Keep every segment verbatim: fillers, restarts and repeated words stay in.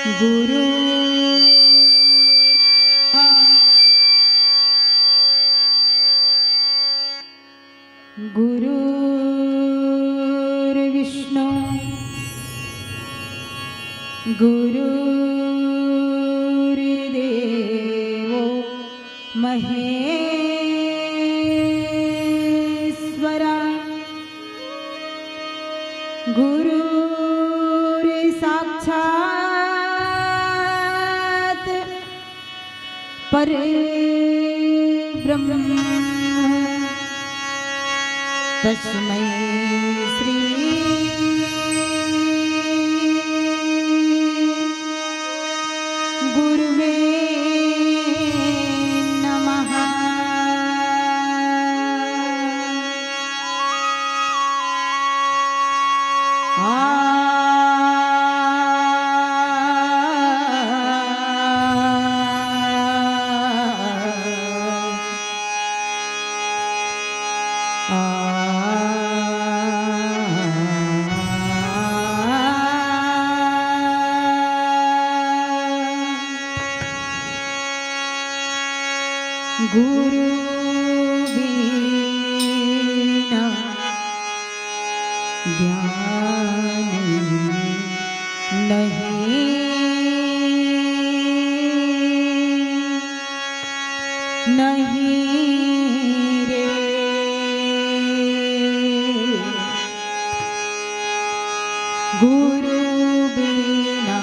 गुरु गुरुर्विष्णु गुरुर्देवो महेश्वरा। गुरुर्साक्षात् परब्रह्म तस्मै श्री गुरुवे नमः। गुरु बिना ज्ञान नहीं, नहीं रे। गुरु बिना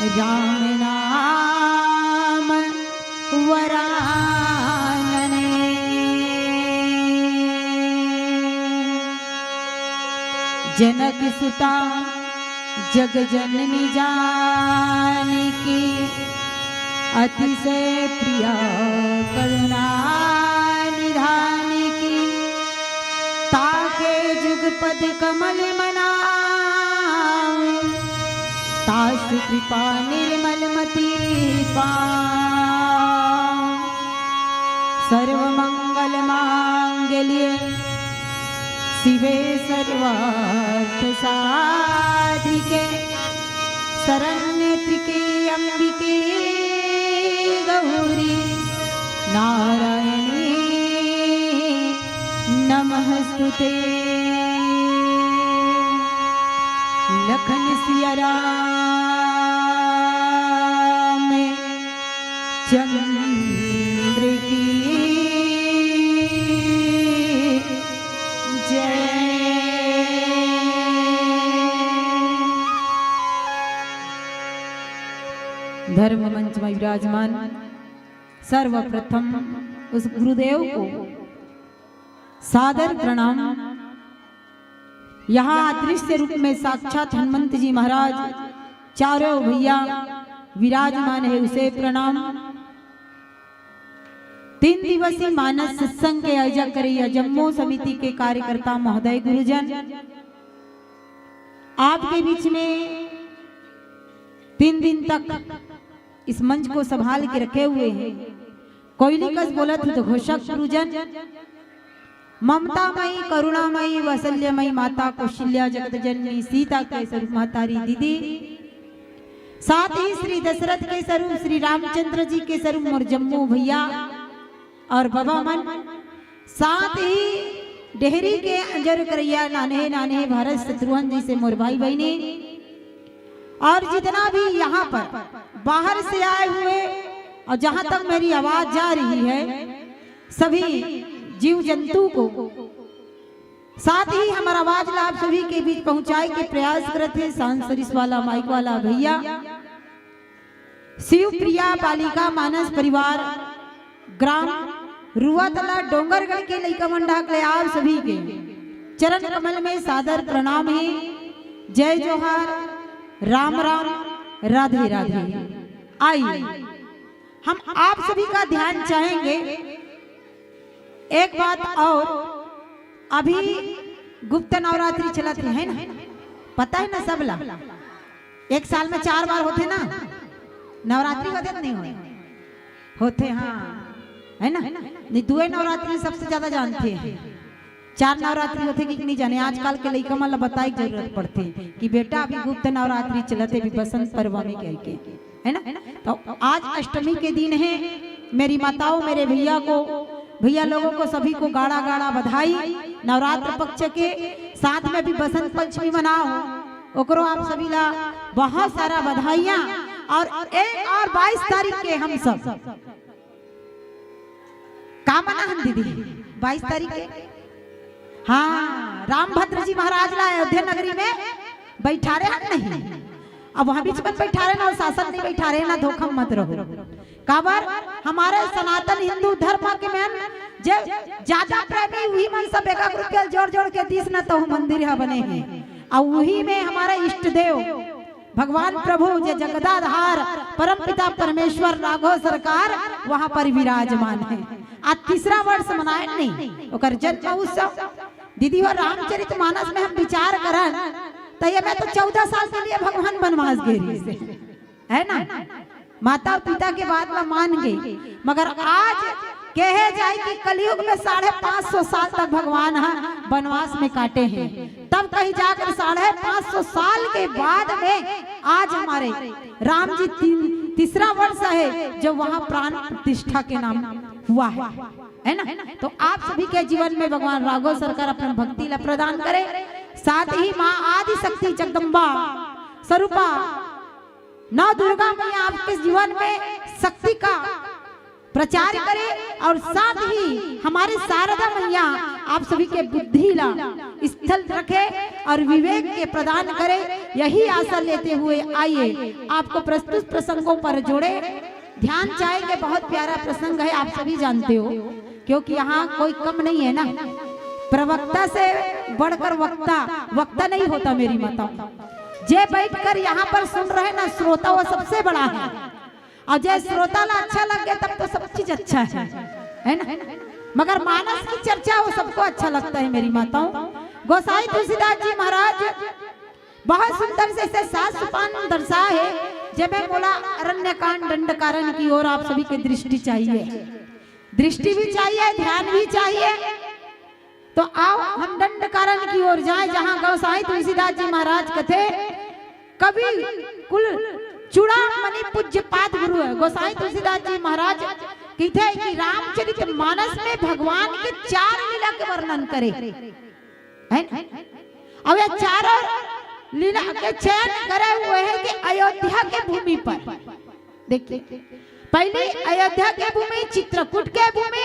राम नाम वरानने। जनक सुता जग जननी जानकी, अतिशय प्रिया करुणा निधान की। ताके जुग पद कमल मनाऊं, तासु कृपा निर्मल मति पाऊं। सर्व मंगल मांगल्ये शिवे सर्वार्थ साधिके, शरण्ये त्र्यंबके गौरी नारायणी नमस्तुते। लखन सिया राम चंद्र की जय। धर्म मंच में विराजमान सर्वप्रथम उस गुरुदेव को सादर प्रणाम। यहाँ अदृश्य रूप में साक्षात हनुमंत जी महाराज, चारों भैया विराजमान है, उसे प्रणाम। तीन दिवसीय मानस सत्संग के आयोजन करैया जम्मो समिति के कार्यकर्ता महोदय गुरुजन, आपके बीच में तीन दिन तक इस मंच को संभाल के रखे हुए हैं। कोयली कस बोलत उद्घोषक गुरुजन, ममतामयी, करुणामयी, वात्सल्यमयी माता कौशल्या जगत जननी सीता के स्वरूप महतारी दीदी, साथ ही श्री दशरथ के स्वरूप, श्री रामचंद्र जी के स्वरूप मोर जम्मो भैया और बबा मन, साथ ही डेहरी के अंजोर करैया नान्हे नान्हे भारत शत्रुघ्न जी से मोर भाई बहिनी, और जितना भी यहाँ पर बाहर से आए हुए और जहाँ तक मेरी आवाज जा रही है, सभी जीव जंतु को, साथ ही हमर आवाज ला आप सभी के बीच पहुँचाए के प्रयास करत हे शांत सरिस वाला माइक वाला भैया, शिवप्रिया बालिका मानस परिवार, ग्राम रुआतला, डोंगरगढ़ के लइका मन डाक ले आप सभी के चरण कमल में सादर प्रणाम हे। जय जोहार, राम राम, राधे राधे। आइए, हम आप सभी का ध्यान चाहेंगे। एक बात और, अभी गुप्त नवरात्रि चलत हे, है ना? पता है ना सबला? एक साल में चार बार होथे ना नवरात्रि, होथे कि नहीं होय? होथे, हाँ, है ना? नहीं, दुए नवरात्रि सबसे ज्यादा जानथे। चार नवरात्रि होथे कि नहीं जाने, आजकल के लइका मन ला बताए के जरूरत पड़थे कि बेटा अभी गुप्त नवरात्रि चलत हे, अभी बसंत पर्व में कह के, है ना? तो आज अष्टमी के दिन है, मेरी माताओं, मेरे भैया को, भैया लोगों को, सभी को गाड़ा गाड़ा बधाई। नवरात्र पक्ष के साथ में भी बसंत पंचमी मनाओ, ओकरो आप सभी ला बहुत सारा बधाइयाँ। और एक और बाईस तारीख के हम सब का मना हन दीदी, बाईस तारीख के, हाँ, रामभद्र जी महाराज ला अयोध्या नगरी में बैठारे हन नहीं। अब वहाँ बीच में बैठारे ना, शासन नहीं बैठारे ना, धोखा मत रहो। काबर हमारे सनातन हिंदू धर्म के में जे ज्यादा प्रेमी उही मन सब एक एक रुपया जोड़ जोड़ के दीस न तो मंदिर ह बने हे। और उही में हमारा इष्ट देव भगवान प्रभु जे जगदाधार परम पिता परमेश्वर राघव सरकार वहाँ पर विराजमान है। आज तीसरा वर्ष मनाए नहीं ओकर जन्म उत्सव। दीदी हो रामचरित मानस में हम विचार करन तो ये में तो चौदह साल के लिए भगवान बनवास गे रहिस हे, है ना? माता पिता के बात ला मान गे, मगर आज कहे जाए कि कलयुग में साढ़े पाँच सौ साल तक भगवान ह बनवास में काटे हे, तब कहीं जाकर साढ़े पाँच सौ साल के बाद में आज हमारे राम जी तीन, तीसरा वर्ष है जो वहाँ प्राण प्रतिष्ठा के नाम हुआ है, है ना? तो आप सभी के जीवन में भगवान राघव सरकार अपना भक्ति ला प्रदान करे, साथ ही माँ आदि शक्ति जगदम्बा स्वरूपा नौ दुर्गा मैया आपके जीवन में शक्ति का प्रचार करे और साथ ही हमारे शारदा मैया आप सभी के बुद्धि ला स्थिर रखे और विवेक के प्रदान करे। यही आशा लेते हुए आइए, आपको प्रस्तुत प्रसंगों पर जोड़े। ध्यान चाहेंगे, बहुत प्यारा प्रसंग है, आप सभी जानते हो, क्योंकि यहाँ कोई कम नहीं है ना। प्रवक्ता से बढ़कर वक्ता, वक्ता नहीं होता मेरी माताओं। जे बैठकर यहाँ पर सुन रहे ना श्रोता, वो सबसे बड़ा है। और जे श्रोता ला अच्छा लग गया, तब तो सब चीज अच्छा है, है ना? मगर मानस की चर्चा, वो सबको अच्छा लगता है मेरी माताओं। गोसाई तुलसीदास जी महाराज बहुत सुंदर से इसे सात सोपान दर्शा है, जेमे मोला अरण्यकांड दंडकारण्य की ओर आप सभी की दृष्टि चाहिए, दृष्टि भी चाहिए, ध्यान भी चाहिए। तो आओ हम दंडकारण्य की ओर जाए, जहाँ गोसाई तुलसीदास जी महाराज कथे, कवि कुल चूड़ामणि पूज्य पाद गुरु है। गोसाई तुलसीदास जी महाराज कथे कि रामचरित मानस में भगवान के चार लीला के वर्णन करे, है ना? अब ये चारों लीला के चयन करे हुए हैं कि अयोध्या के भूमि पर, देखिए, पहली अयोध्या के भूमि, चित्रकूट के भूमि,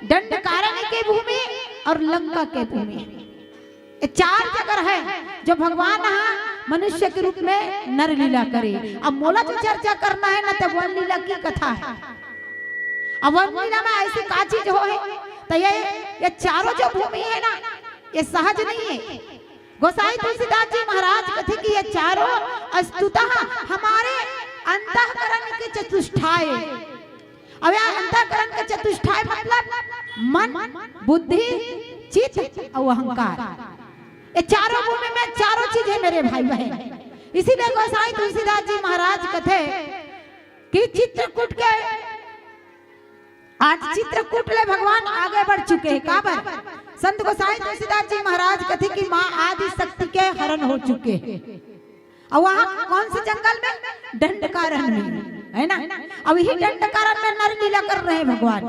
दंडकारण्य के भूमि और लंका के भूमि। ये चार जगह है जो भगवान यहाँ मनुष्य के रूप में नर लीला करे। अब मोला जो चर्चा करना है ना, तो वन लीला की कथा है। अब वन लीला में ऐसी का चीज हो है, तो ये, ये चारों जो भूमि है ना, ये सहज नहीं है। गोसाई तुलसीदास जी महाराज कथे कि ये चारों वस्तुतः हमारे अंतःकरण के चतुष्ठाय। अब यह अंतःकरण के चतुष्ठाय मतलब मन, बुद्धि, चित्त और अहंकार। ये चारों भूमि में चारों चीज है मेरे भाई बहन। इसीलिए गोसाई तुलसीदास जी महाराज कथे कि चित्रकूट के, आज चित्रकूट ले भगवान आगे बढ़ चुके हैं। काबर? संत गोसाई तुलसीदास जी महाराज कथे कि माँ आदि शक्ति के हरण हो चुके हैं। और वहाँ कौन से जंगल में? दंडकारण्य में, है ना? अब यही दंडकारण्य में नर लीला कर रहे हैं भगवान।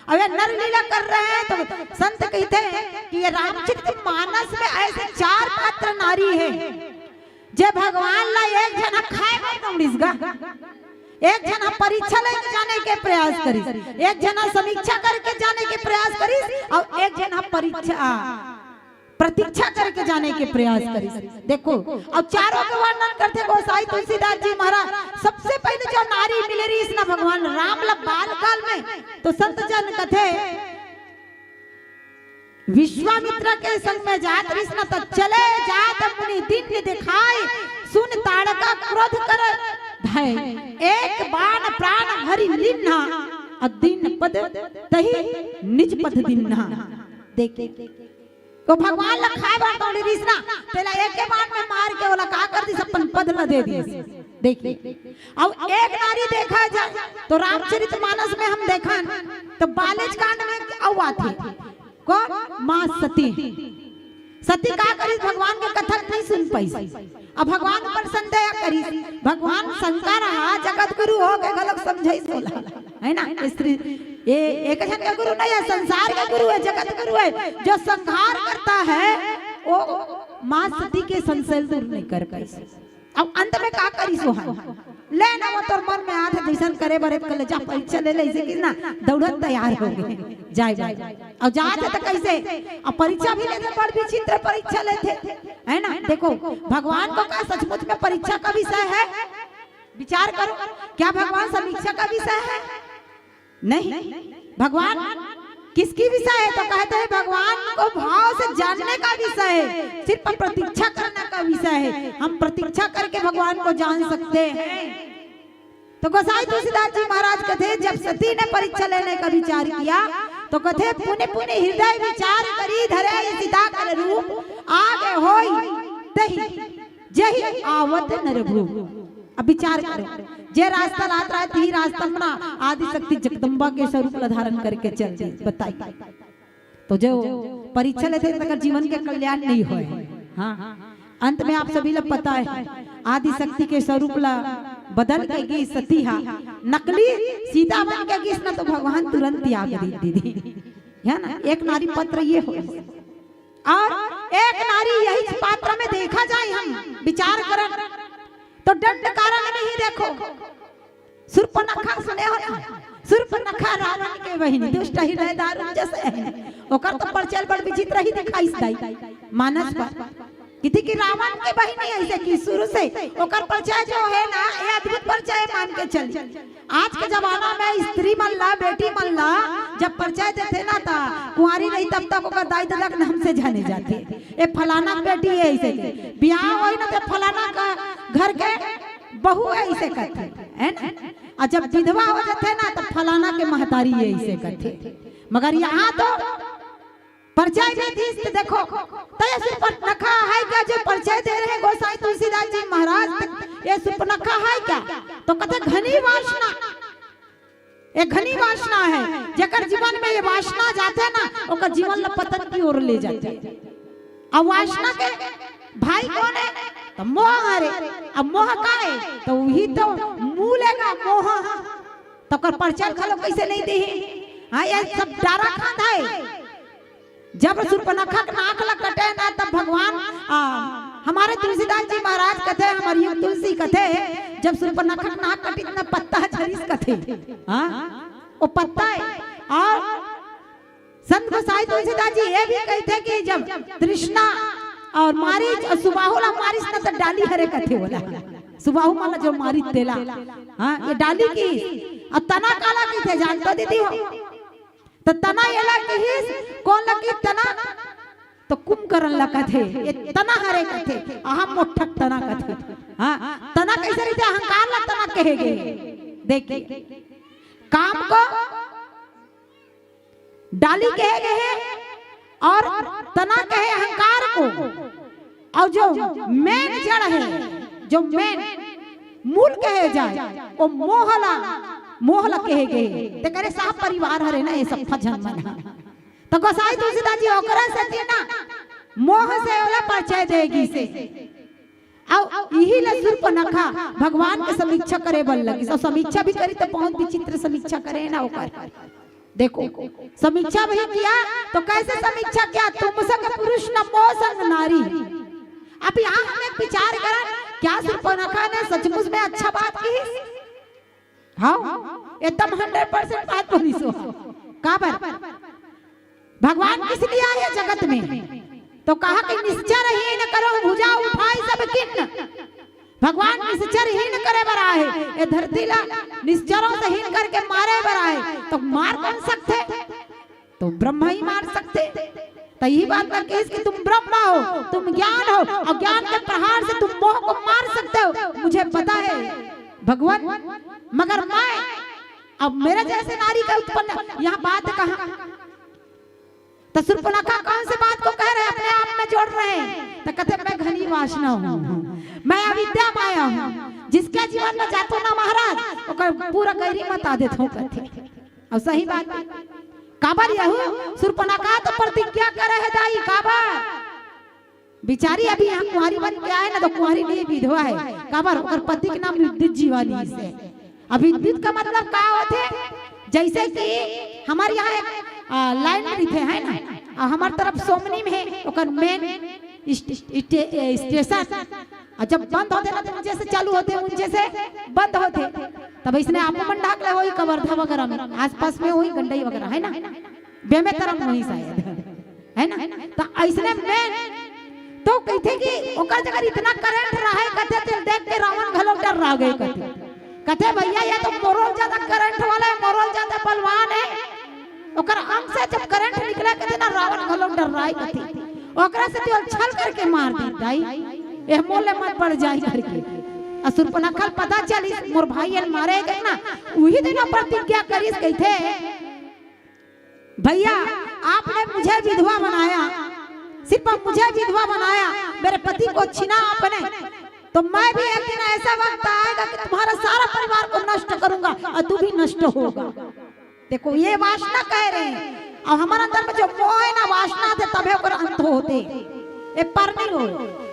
अब ये नर लीला कर रहे हैं तो संत कहते हैं कि ये रामचरित मानस में ऐसे चार पात्र नारी है, जे भगवान ला एक झन ह खाए बर दौड़िस गा, एक झन ह परीक्षा लेके जाने के प्रयास करिस, एक झन ह समीक्षा करके जाने के प्रयास करिस, और एक झन ह परीक्षा, प्रतीक्षा करके जाने के प्रयास करिस। देखो, अब चारों के वर्णन करथे गोसाई तुलसीदास जी महाराज। सबसे पहले जो नारी मिले रहिस ना भगवान राम ला बाल काल में, तो संत जन कथे, विश्वामित्र के संग में जात रहिस ना, त चले जात मुनि दीन्ह देखाय, सुन ताड़का क्रोध कर भय, एक बाण प्राण हरि लीन्हा, अ दीन पद तहि निज पद दीन्हा। देखे, तो भगवान ला खाए बर दौड़े रहिस ना, तेला एके बाण में मार के ओला का कर दिस, अपन पद ला दे दिस। देखिए, अब एक नारी देखा जाए तो रामचरित मानस में हम देखन तो बालेच कांड में अउ आथे, कौन? माँ सती। सती का करिस? भगवान के कथा नहीं सुन पाइस। अब भगवान पर संदेह करिस। भगवान शंकर हा जगत गुरु हो के घलोक समझाइस ओला, है ना? स्त्री, ये एक झन का गुरु नहीं है, संसार का गुरु है, जगत गुरु है, जो संहार करता है, वो माँ सती के संशय दूर नहीं कर पाइस। अब अंत में का करिस ओहा? ले ना, वो तोर मन में आथे, जैसन करे बर कर ले, जा परीक्षा ले ले, ऐसे किस ना दौड़त तैयार हो गे, जाए बर। अब जात हे तो कैसे? अब परीक्षा भी लेथे, बड़ विचित्र परीक्षा लेथे, है ना? देखो, भगवान को का सचमुच में परीक्षा का विषय है? विचार करो, क्या भगवान समीक्षा का विषय है? नहीं। भगवान किसकी विषय है? तो कहते हैं भगवान को भाव से जानने का विषय है, सिर्फ प्रतीक्षा करने का विषय है। हम प्रतीक्षा करके भगवान को जान सकते हैं। तो गोसाई तुलसीदास जी महाराज कथे, जब सती ने परीक्षा लेने का विचार किया तो कथे, पुनि पुनि हृदय विचार करी धरे सीता कर रूप, आगे होई तही जही आवत नर भूप। अब विचार करो, जे रास्ता लात रहा, तिही रास्ता अपना आदि शक्ति जगदम्बा के स्वरूप ला धारण करके चल दी। बताइए, तो जो परीक्षा लेथे, तकर जीवन के कल्याण नहीं होय। हाँ, अंत में आप सभी ला पता है, आदि शक्ति के स्वरूप ला बदल के गिस सती हा, नकली सीता बन के गिस ना, तो भगवान तुरंत त्याग दी दीदी, है ना? एक नारी पत्र ये हो। और एक नारी यही पात्र में देखा जाए, हम विचार करन तो दंडकारण्य में ही देखो, सूर्पनखा सुने हो ना, सूर्पनखा रावण के बहिनी, दुष्ट हृदय दारुण जस है, ओकर तो परचल बड़ विचित्र ही दिखाइस दाई मानस पर। किथे कि रावण के बहिनी ऐसे कि शुरू से ओकर परिचय जो हे ना, ये अद्भुत परिचय मान के चली। आज के जमाना में स्त्री मन ला, बेटी मन ला जब परिचय देथे ना, त कुंवारी रही तब तक ओकर दाई ददा के नाम से जाने जाथे, "ए फलाना के बेटी हे," ऐसे के। बियाह होई ना, त "फलाना का घर के बहू हे," ऐसे कथे, है ना? अउ जब विधवा हो जाथे ना, त "फलाना के महतारी हे," ऐसे कथे। मगर यहाँ तो परिचय भी दिस, त देखो, त ये सुर्पनखा हे क्या जो परिचय दे रहे गोसाई तुलसीदास जी महाराज? त ये सुर्पनखा हे क्या? त कथे, "घनी वासना, ये घनी वासना हे।" जेकर जीवन में ये वासना जाथे ना, ओकर जीवन ला पतन की ओर ले जाथे। अउ वासना के भाई कोन हे? त मोह हरे। अउ मोह का हे? त उही तो मूल हे गा मोह। त ओकर परिचय घलो कैसे नहीं देही? हाँ, ये सब डारा खांधा हे। जब सुर्पनखा के नाक ला कटे ना, तब भगवान, आ, हमारे तुलसीदास जी महाराज कथे, हमारी युग तुलसी कथे, जब सुर्पनखा के नाक कटिस ना, पत्ता झरिस कथे। हाँ, वो पत्ता हे। अउ संत गोसाई तुलसीदास जी ये भी कहिथे कि जब तृष्णा अउ मारिच अउ सुबाहु ला मारिस ना, त डाली हरे कथे ओला। सुबाहु मन ला जो मारिस तेला, हाँ, ये डाली किहिस। अउ तना काला कहिथे, जानथो दीदी हो? त तना एला किहिस, कोन ला किहिस तना? त कुंभकर्ण ला कथे, "ये तना हरे," कथे, "अहम मोठक तना," कथे। हाँ, तना कैसे रहिथे? अहंकार ला तना कहे गे। देखिए, काम को डाली कहे गे हे अउ तना कहे अहंकार को, अउ जो main जड़ हे, जो main मूल कहे जाए, वो मोह ला, मोह ला कहे गे हे। त करे साहब परिवार हरे ना, ये सब झन मन ह। त गोसाई तुलसीदास जी ओकरा सेती ना मोह से ओला परिचय दे गिस हे। अउ इही ला सुर्पनखा भगवान के समीक्षा करे बर लगिस। अउ समीक्षा भी करिस त बहुत विचित्र समीक्षा करे ना ओकर। देखो, समीक्षा भी किया, तो कैसे समीक्षा किया? "तुम संग पुरुष न मोह संग नारी।" अब यहाँ हम एक विचार करन, क्या सुर्पनखा ने सचमुच में अच्छा बात किहिस? हाँ, एकदम hundred percent बात बोलिस हो। काबर? भगवान किस लिए आए जगत में? तो कहा कि "निश्चर हीन करो भुजा उठाई सब किन्न।" भगवान निश्चर हीन करे बर आए, ये धरती ला निश्चरों से हीन करके मारे बर आए, तो मार कोन सकथे? तो ब्रह्मा ही मार सकथे। त यही बात ला किहिस कि "तुम ब्रह्मा हो, तुम ज्ञान हो, अउ ज्ञान के प्रहार से तुम मोह को मार सकते हो, मुझे पता है भगवान, मगर मैं, अब मेरे जैसे नारी का उत्पन्न," यहाँ बात कहा। त सुर्पनखा कौन से बात को कह रहे, अपने आप में जोड़ रहे हैं। त कथे, "मैं घनी वासना हूँ, मैं अविद्या माया हूँ, जिसके जीवन में जातो ना महाराज, ओकर पूरा गैरी मता देत हूँ," कथे। अउ सही बात, काबर यहू सुर्पनखा तो प्रतिज्ञा करे हे दाई, काबर? बिचारी अभी यहाँ कुंवारी बन के आए ना, तो कुंवारी नहीं, विधवा हे। काबर? ओकर पति के नाम विद्युत जीवा निहिस हे। अब विद्युत का मतलब का होथे? जैसे कि हमर यहाँ एक, आ, लाइन रहिथे, है ना? आ, हमर तरफ सोमनी में हे, ओकर main स्टे-, स्टे-, स्टेशन। अउ जब बंद होथे ना, त उंचे से चालू होथे, उंचे से बंद होथे। तब इसने आपो मन ढाक ले होही, कवर्धा वगैरह में, आसपास में होही, गंडई वगैरह, है ना? बेमेतरा में होही शायद, है ना? त अइसने में तो कहिथे कि ओकर जगह इतना करंट रहे, कथे, तेला देख के रावण घलो डर्रा गे, कथे। कथे, "भैया, ये तो मोरो ले ज्यादा करंट वाला हे, मोरो ले ज्यादा बलवान हे।" ओकर अंग से जब करंट निकले, कथे ना, रावण घलो डर्राय, कथे। ओकरा सेती ओला छल करके मार दिस दाई, एह मोर ले मत बढ़ जाय करके। अउ सुर्पनखा ल पता चलिस, मोर भाई एला मारे हे कहिके ना, उही दिन ओ प्रतिज्ञा करिस, कहिथे, "भैया, आपने मुझे विधवा बनाया, सिर्फ मुझे विधवा बनाया, मेरे पति को छीना आपने, तो मैं भी एक दिन ऐसा वक्त आएगा कि तुम्हारा सारा परिवार को नष्ट करूंगा अउ तू भी नष्ट होगा।" देखो, ये वासना कह रहे हैं। अउ हमर अंदर में जो मोह हे ना, वासना हे, तभे ओकर अंत होथे, ए पर नहीं होय।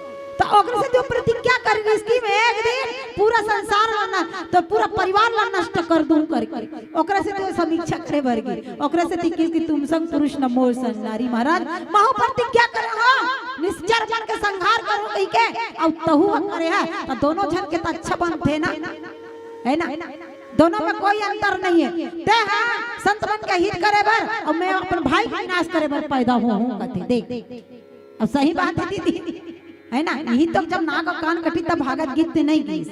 त ओकरे सेती ओ प्रतिज्ञा करिस कि मैं एक दिन पूरा संसार ला न-, त पूरा परिवार ला नष्ट कर दूं करके। ओकरे सेती ओ समीक्षा करे बर गे। ओकरे सेती किहिस कि "तुम संग पुरुष न मोर संग नारी।" महाराज, महू प्रतिज्ञा करे हंव, निश्चर मन के संहार करूं कहिके, अउ तहू ह करे हे, त दोनों झन के त अच्छा बनथे ना, है ना? दोनों में कोई अंतर नहीं हे। तें ह संत मन के हित करे बर अउ मैं अपन भाई के विनाश करे बर पैदा होय हंव, कथे। देख, अब सही बात हे दीदी, है ना? यही तो जब नाक अउ कान कटी तब भागत गिस ते नहीं गिस।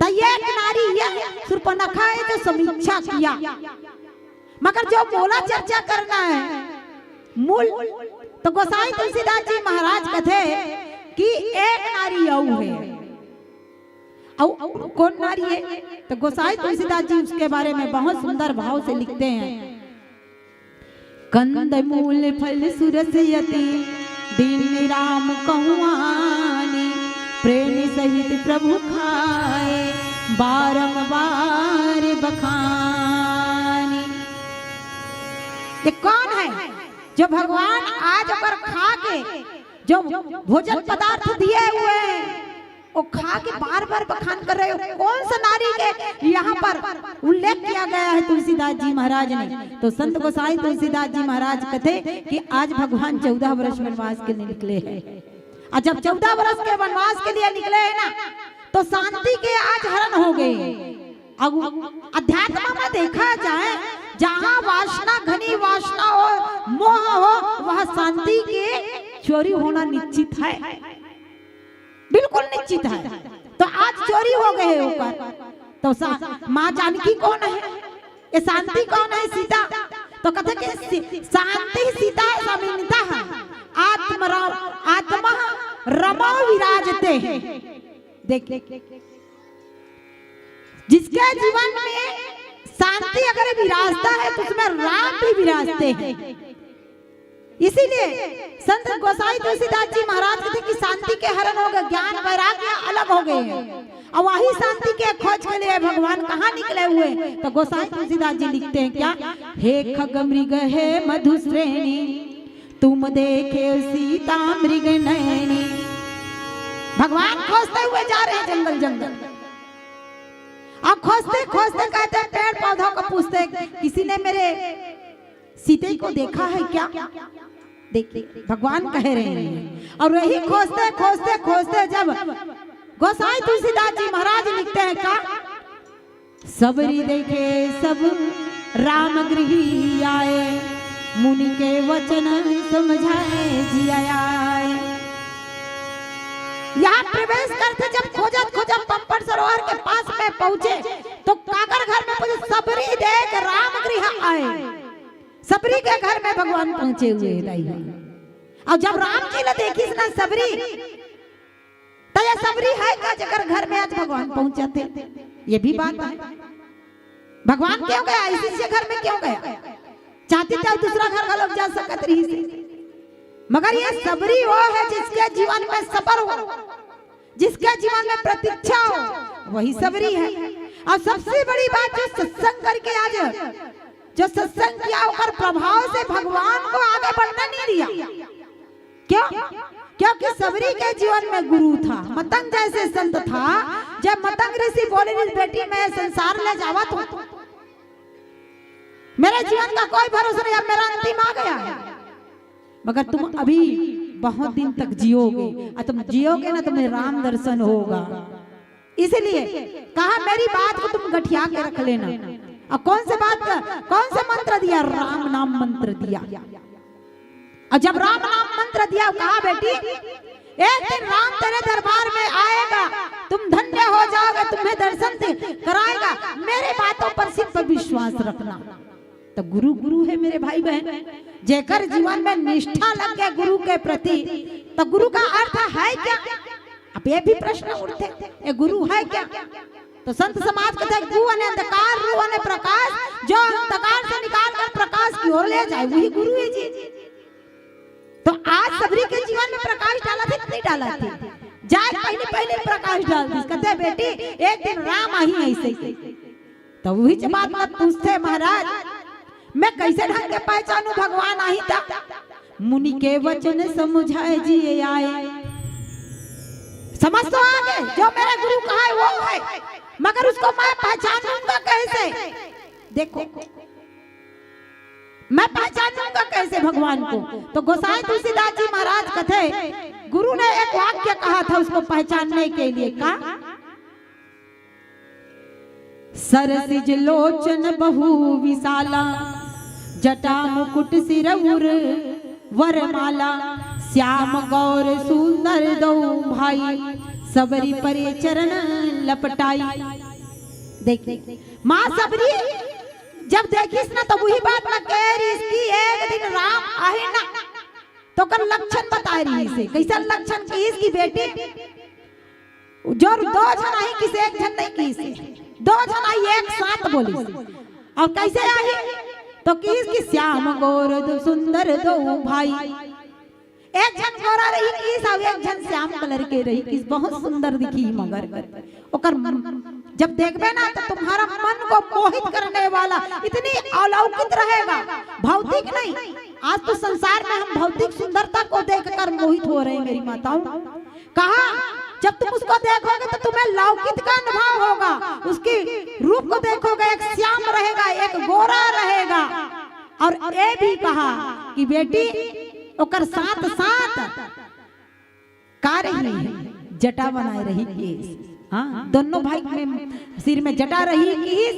त ये एक नारी ये शूर्पणखा है जो समीक्षा किया, मगर जो मोला चर्चा करना है मूल, तो गोसाई तुलसीदास जी महाराज कथे कि एक नारी अउ है। अउ कौन नारी है? तो गोसाई तुलसीदास जी उसके बारे में बहुत सुंदर भाव से लिखते हैं। कंद मूल फल सुरस यति, दीन राम कहु आनी, प्रेम सहित प्रभु खाए, बारंबार बखानी। ये कौन है जो भगवान आज ओकर खा के जो भोजन पदार्थ दिए हुए हैं, वो खा के बार बार बखान कर रहे हो? कौन सा नारी के यहाँ पर उल्लेख किया गया है तुलसीदास जी महाराज ने? तो संत गोसाई तुलसीदास जी महाराज कथे कि आज भगवान चौदह वर्ष वनवास के लिए निकले हैं, और जब चौदह वर्ष के वनवास के लिए निकले हैं ना, तो शांति के आज हरण हो गए। अब अध्यात्म में देखा जाए, जहाँ वासना, घनी वासना हो, मोह हो, वहाँ शांति के चोरी होना निश्चित है, बिल्कुल निश्चित है। तो आज चोरी हो गए ओकर। तो सा-, माँ जानकी कौन है? ये शांति कौन है? सीता। तो कथे कि सी-, शांति सीता समीनता है, आत्मरा-, आत्मा रमो विराजते हैं। देखिए, जिसके जीवन में शांति अगर विराजता है तो उसमें राम भी विराजते हैं। इसीलिए संत गोसाई तुलसीदास जी महाराज कहते कि शांति के हरण हो गए, ज्ञान वैराग्य अलग हो गए हैं। और वही शांति के खोज के लिए भगवान कहाँ निकले हुए? तो गोसाई तुलसीदास जी लिखते हैं क्या, हे खग मृग हे मधुश्रेणी, तुम देखे सीता मृग नैनी। भगवान खोजते हुए जा रहे हैं जंगल जंगल। अब खोजते खोजते कहते हैं, पेड़ पौधों को पूछते, किसी ने मेरे सीते को देखा है क्या? देखिए, भगवान कह रहे हैं। और वही खोजते खोजते खोजते जब गोसाई तुलसीदास जी महाराज लिखते हैं क्या, सबरी देखे सब राम गृही आए, मुनि के वचन समझाए जिया आए। यहाँ प्रवेश करते जब खोजत खोजत पंपन सरोवर के पास में पहुंचे तो काकर घर में पहुंचे, सबरी देख राम गृह आए। सबरी के घर में भगवान पहुंचे हुए हैं दाई। और जब राम जी ला देखिस ना सबरी, तो ये सबरी है का जेकर घर में आज भगवान पहुंचथे? ये भी बात है। भगवान क्यों गया? इसी से घर में क्यों गया? चाहती तो दूसरा घर घलो जा सकत रहिस। मगर ये सबरी वो है जिसके जीवन में सबर हो, जिसके जीवन में प्रतीक्षा हो, वही सबरी है। और सबसे बड़ी बात, जो सत्संग करके आज, जो सत्संग किया, ओकर प्रभाव से भगवान को आगे बढ़ना नहीं दिया। क्यों? क्योंकि सबरी के जीवन में गुरु था, मतंग जैसे संत था। जब मतंग ऋषि बोले, बेटी, मैं संसार ले जावत हूँ, मेरे जीवन का कोई भरोसा नहीं, अब मेरा अंतिम आ गया है, मगर तुम अभी बहुत दिन तक जियोगे, और तुम जियोगे ना, तुम्हें राम दर्शन होगा। इसलिए कहा, मेरी बात को तुम गठिया के रख लेना। और कौन से बात, कौन सा मंत्र दिया? राम नाम मंत्र दिया। और जब राम नाम मंत्र दिया, कहा, बेटी, एक दिन राम तेरे दरबार में आएगा, तुम धन्य हो जाओगे, तुम्हें दर्शन दे-, कराएगा। मेरे बातों पर सिर्फ विश्वास रखना। तो गुरु गुरु है मेरे भाई बहन, जेकर जीवन में निष्ठा लग गया गुरु के प्रति, तो गुरु का अर्थ है क्या? अब ये भी प्रश्न उठते, ये गुरु है क्या? तो संत समाज कहते हैं, गु अने अंधकार, रु अने प्रकाश, जो अंधकार से निकाल कर प्रकाश की ओर ले जाए, वही गुरु है जी। तो आज सबरी के जीवन में प्रकाश डालथे कि नहीं डालथे? जाए पहले पहले प्रकाश डाल दिस, कहते हैं, बेटी, एक दिन राम आही ऐसे ही। तो वही जब बात मत पूछते महाराज, मैं कैसे ढंग के पहचानू भगवान आही था? मुनि के वचन समुझाए जिए आए। समझ तो आ गए, जो मेरे गुरु कहा है वो है, मगर उसको मैं पहचानूंगा कैसे? देखो, मैं पहचानूंगा कैसे भगवान को? तो गोसाई तुलसीदास जी महाराज कथे, गुरु ने एक वाक्य कहा था उसको पहचानने के लिए। का? सरसिज लोचन बहु विशाला, जटा मुकुट सिर उर वरमाला। श्याम गौर सुंदर दो भाई, सबरी परे चरण लपटाई। देखिए, माँ सबरी जब देखिस ना, तब वही बात ला कह रहिस कि एक दिन राम आही ना, तो ओकर लक्षण बताए रहिस हे। कैसन लक्षण? किहिस कि बेटी, जो दो झन आही, किहिस एक झन नहीं, किहिस दो झन आही एक साथ बोलिस। अउ कैसे आही? तो किहिस कि श्याम गौर दो सुंदर दो भाई, एक झन गोरा रही किहिस, अउ एक झन श्याम कलर के रही किहिस, बहुत सुंदर दिखही मगर। ओकर जब देखबे ना, तो तुम्हारा मन को मोहित करने वाला, इतनी अलौकिक रहेगा, भौतिक नहीं। आज तो संसार में हम भौतिक सुंदरता को देखकर मोहित हो रहे हैं मेरी माताओं। कहा, जब तुम उसको देखोगे तो तुम्हें लौकिक का अनुभव होगा। उसके रूप को देखोगे, एक श्याम रहेगा, एक गोरा रहेगा। और ये भी कहा कि बेटी, ओकर साथ साथ का रही है, जटा बनाए रही किहिस। हाँ, दोनों भाई में सिर में जटा रही किहिस,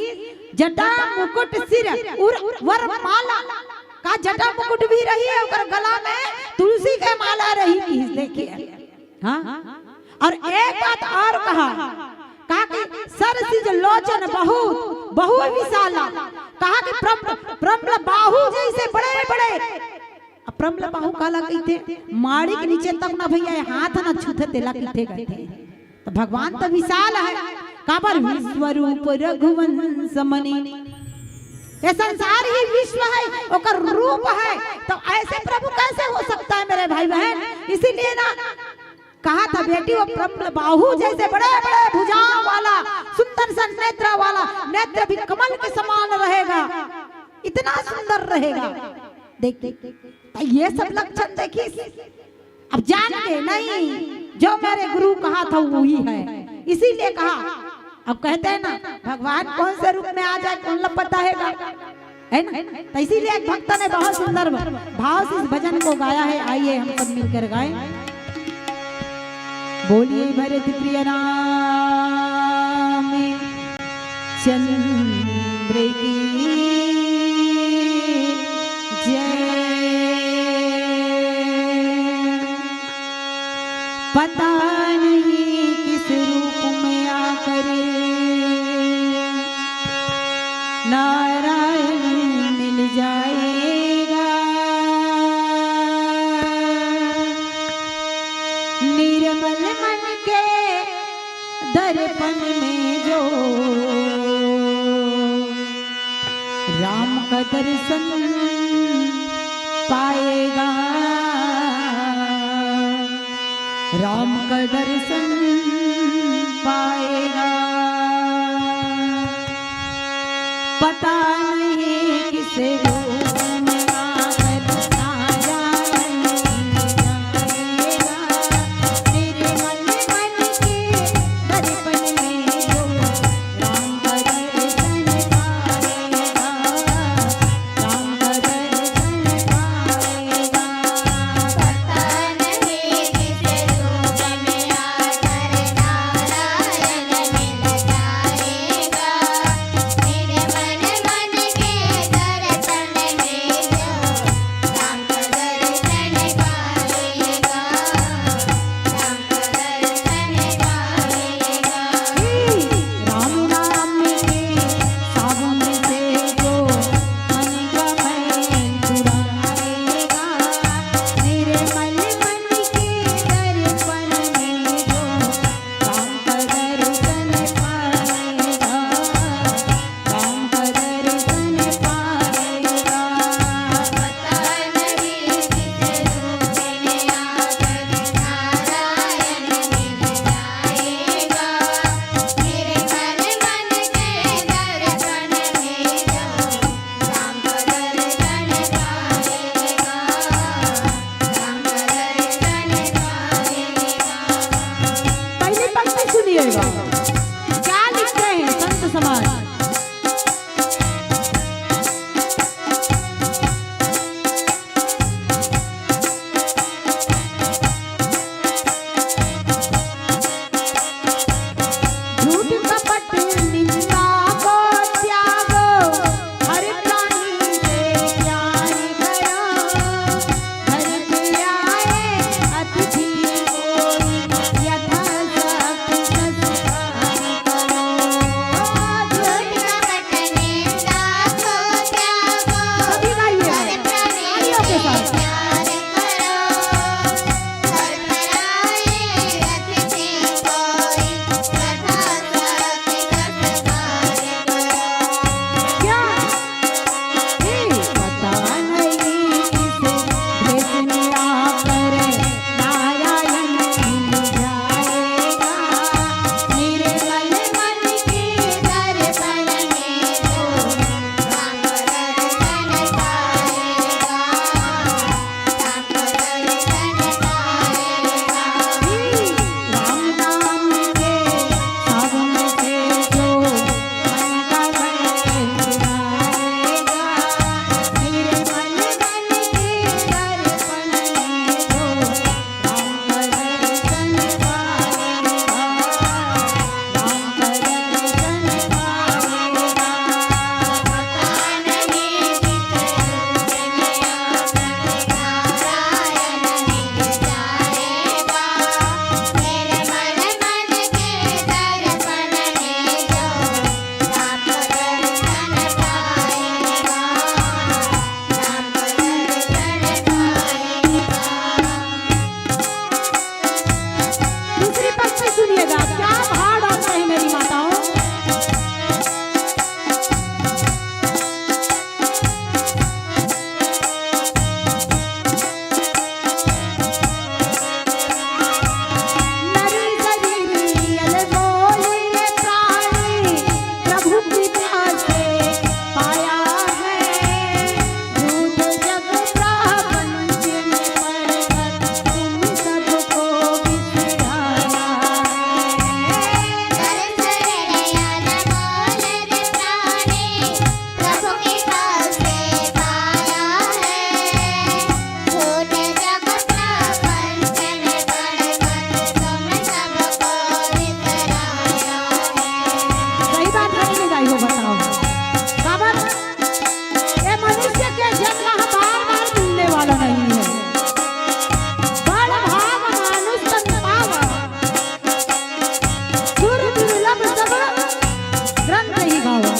जटा मुकुट सिर उर वर माला। का जटा मुकुट भी रही है, ओकर गला में तुलसी के माला रही किहिस। देखिए, हाँ। और एक बात और कहा, कहा कि सरसिज लोचन बहुत बहु विशाला, कहा कि प्रम-, प्रम्ल बाहु जैसे बड़े बड़े। अब प्रम्ल बाहु काला कहिथे? माड़ी के नीचे तक ना भैया, ये हाथ ना छूथे, तेला कहिथे, कहिथे। तो भगवान तो विशाल है, काबर विश्वरूप रघुवंश मणि। ये संसार ही विश्व है, ओकर रूप है, तो ऐसे प्रभु कैसे हो सकता है मेरे भाई बहन? इसीलिए ना कहा था बेटी, वो प्रम्ल बाहु जैसे बड़े बड़े भुजाओं वाला, सुंदर सा नेत्र वाला, नेत्र भी कमल के समान रहेगा, इतना सुंदर रहेगा। देख, देख, तो ये सब लक्षण देखिस। अब जान के नहीं, जो मेरे गुरु कहा था वही है, इसीलिए कहा। अब कहते हैं ना, भगवान कौन से रूप में आ जाए, कौन ला पता हैगा, है ना? तो इसीलिए एक भक्त ने बहुत सुंदर भाव से इस भजन को गाया है। आइए हम सब मिलकर गाएं। बोलिए भरत प्रिय राम चंद्र की जय। पता नहीं किस रूप में आकर नारायण मिल जाएगा। निर्मल मन के दर्पण में जो राम का दर्शन पाएगा, राम का दर्शन पाएगा। पता नहीं किस रूप में आकर नारायण मिल जाएगा। तेरे मन मन के दर्पण में जो राम का दर्शन पाएगा, राम का दर्शन पाएगा। पता नहीं किस रूप में आकर नारायण मिल जाएगा। तेरे मन मन के दर्पण बाबा।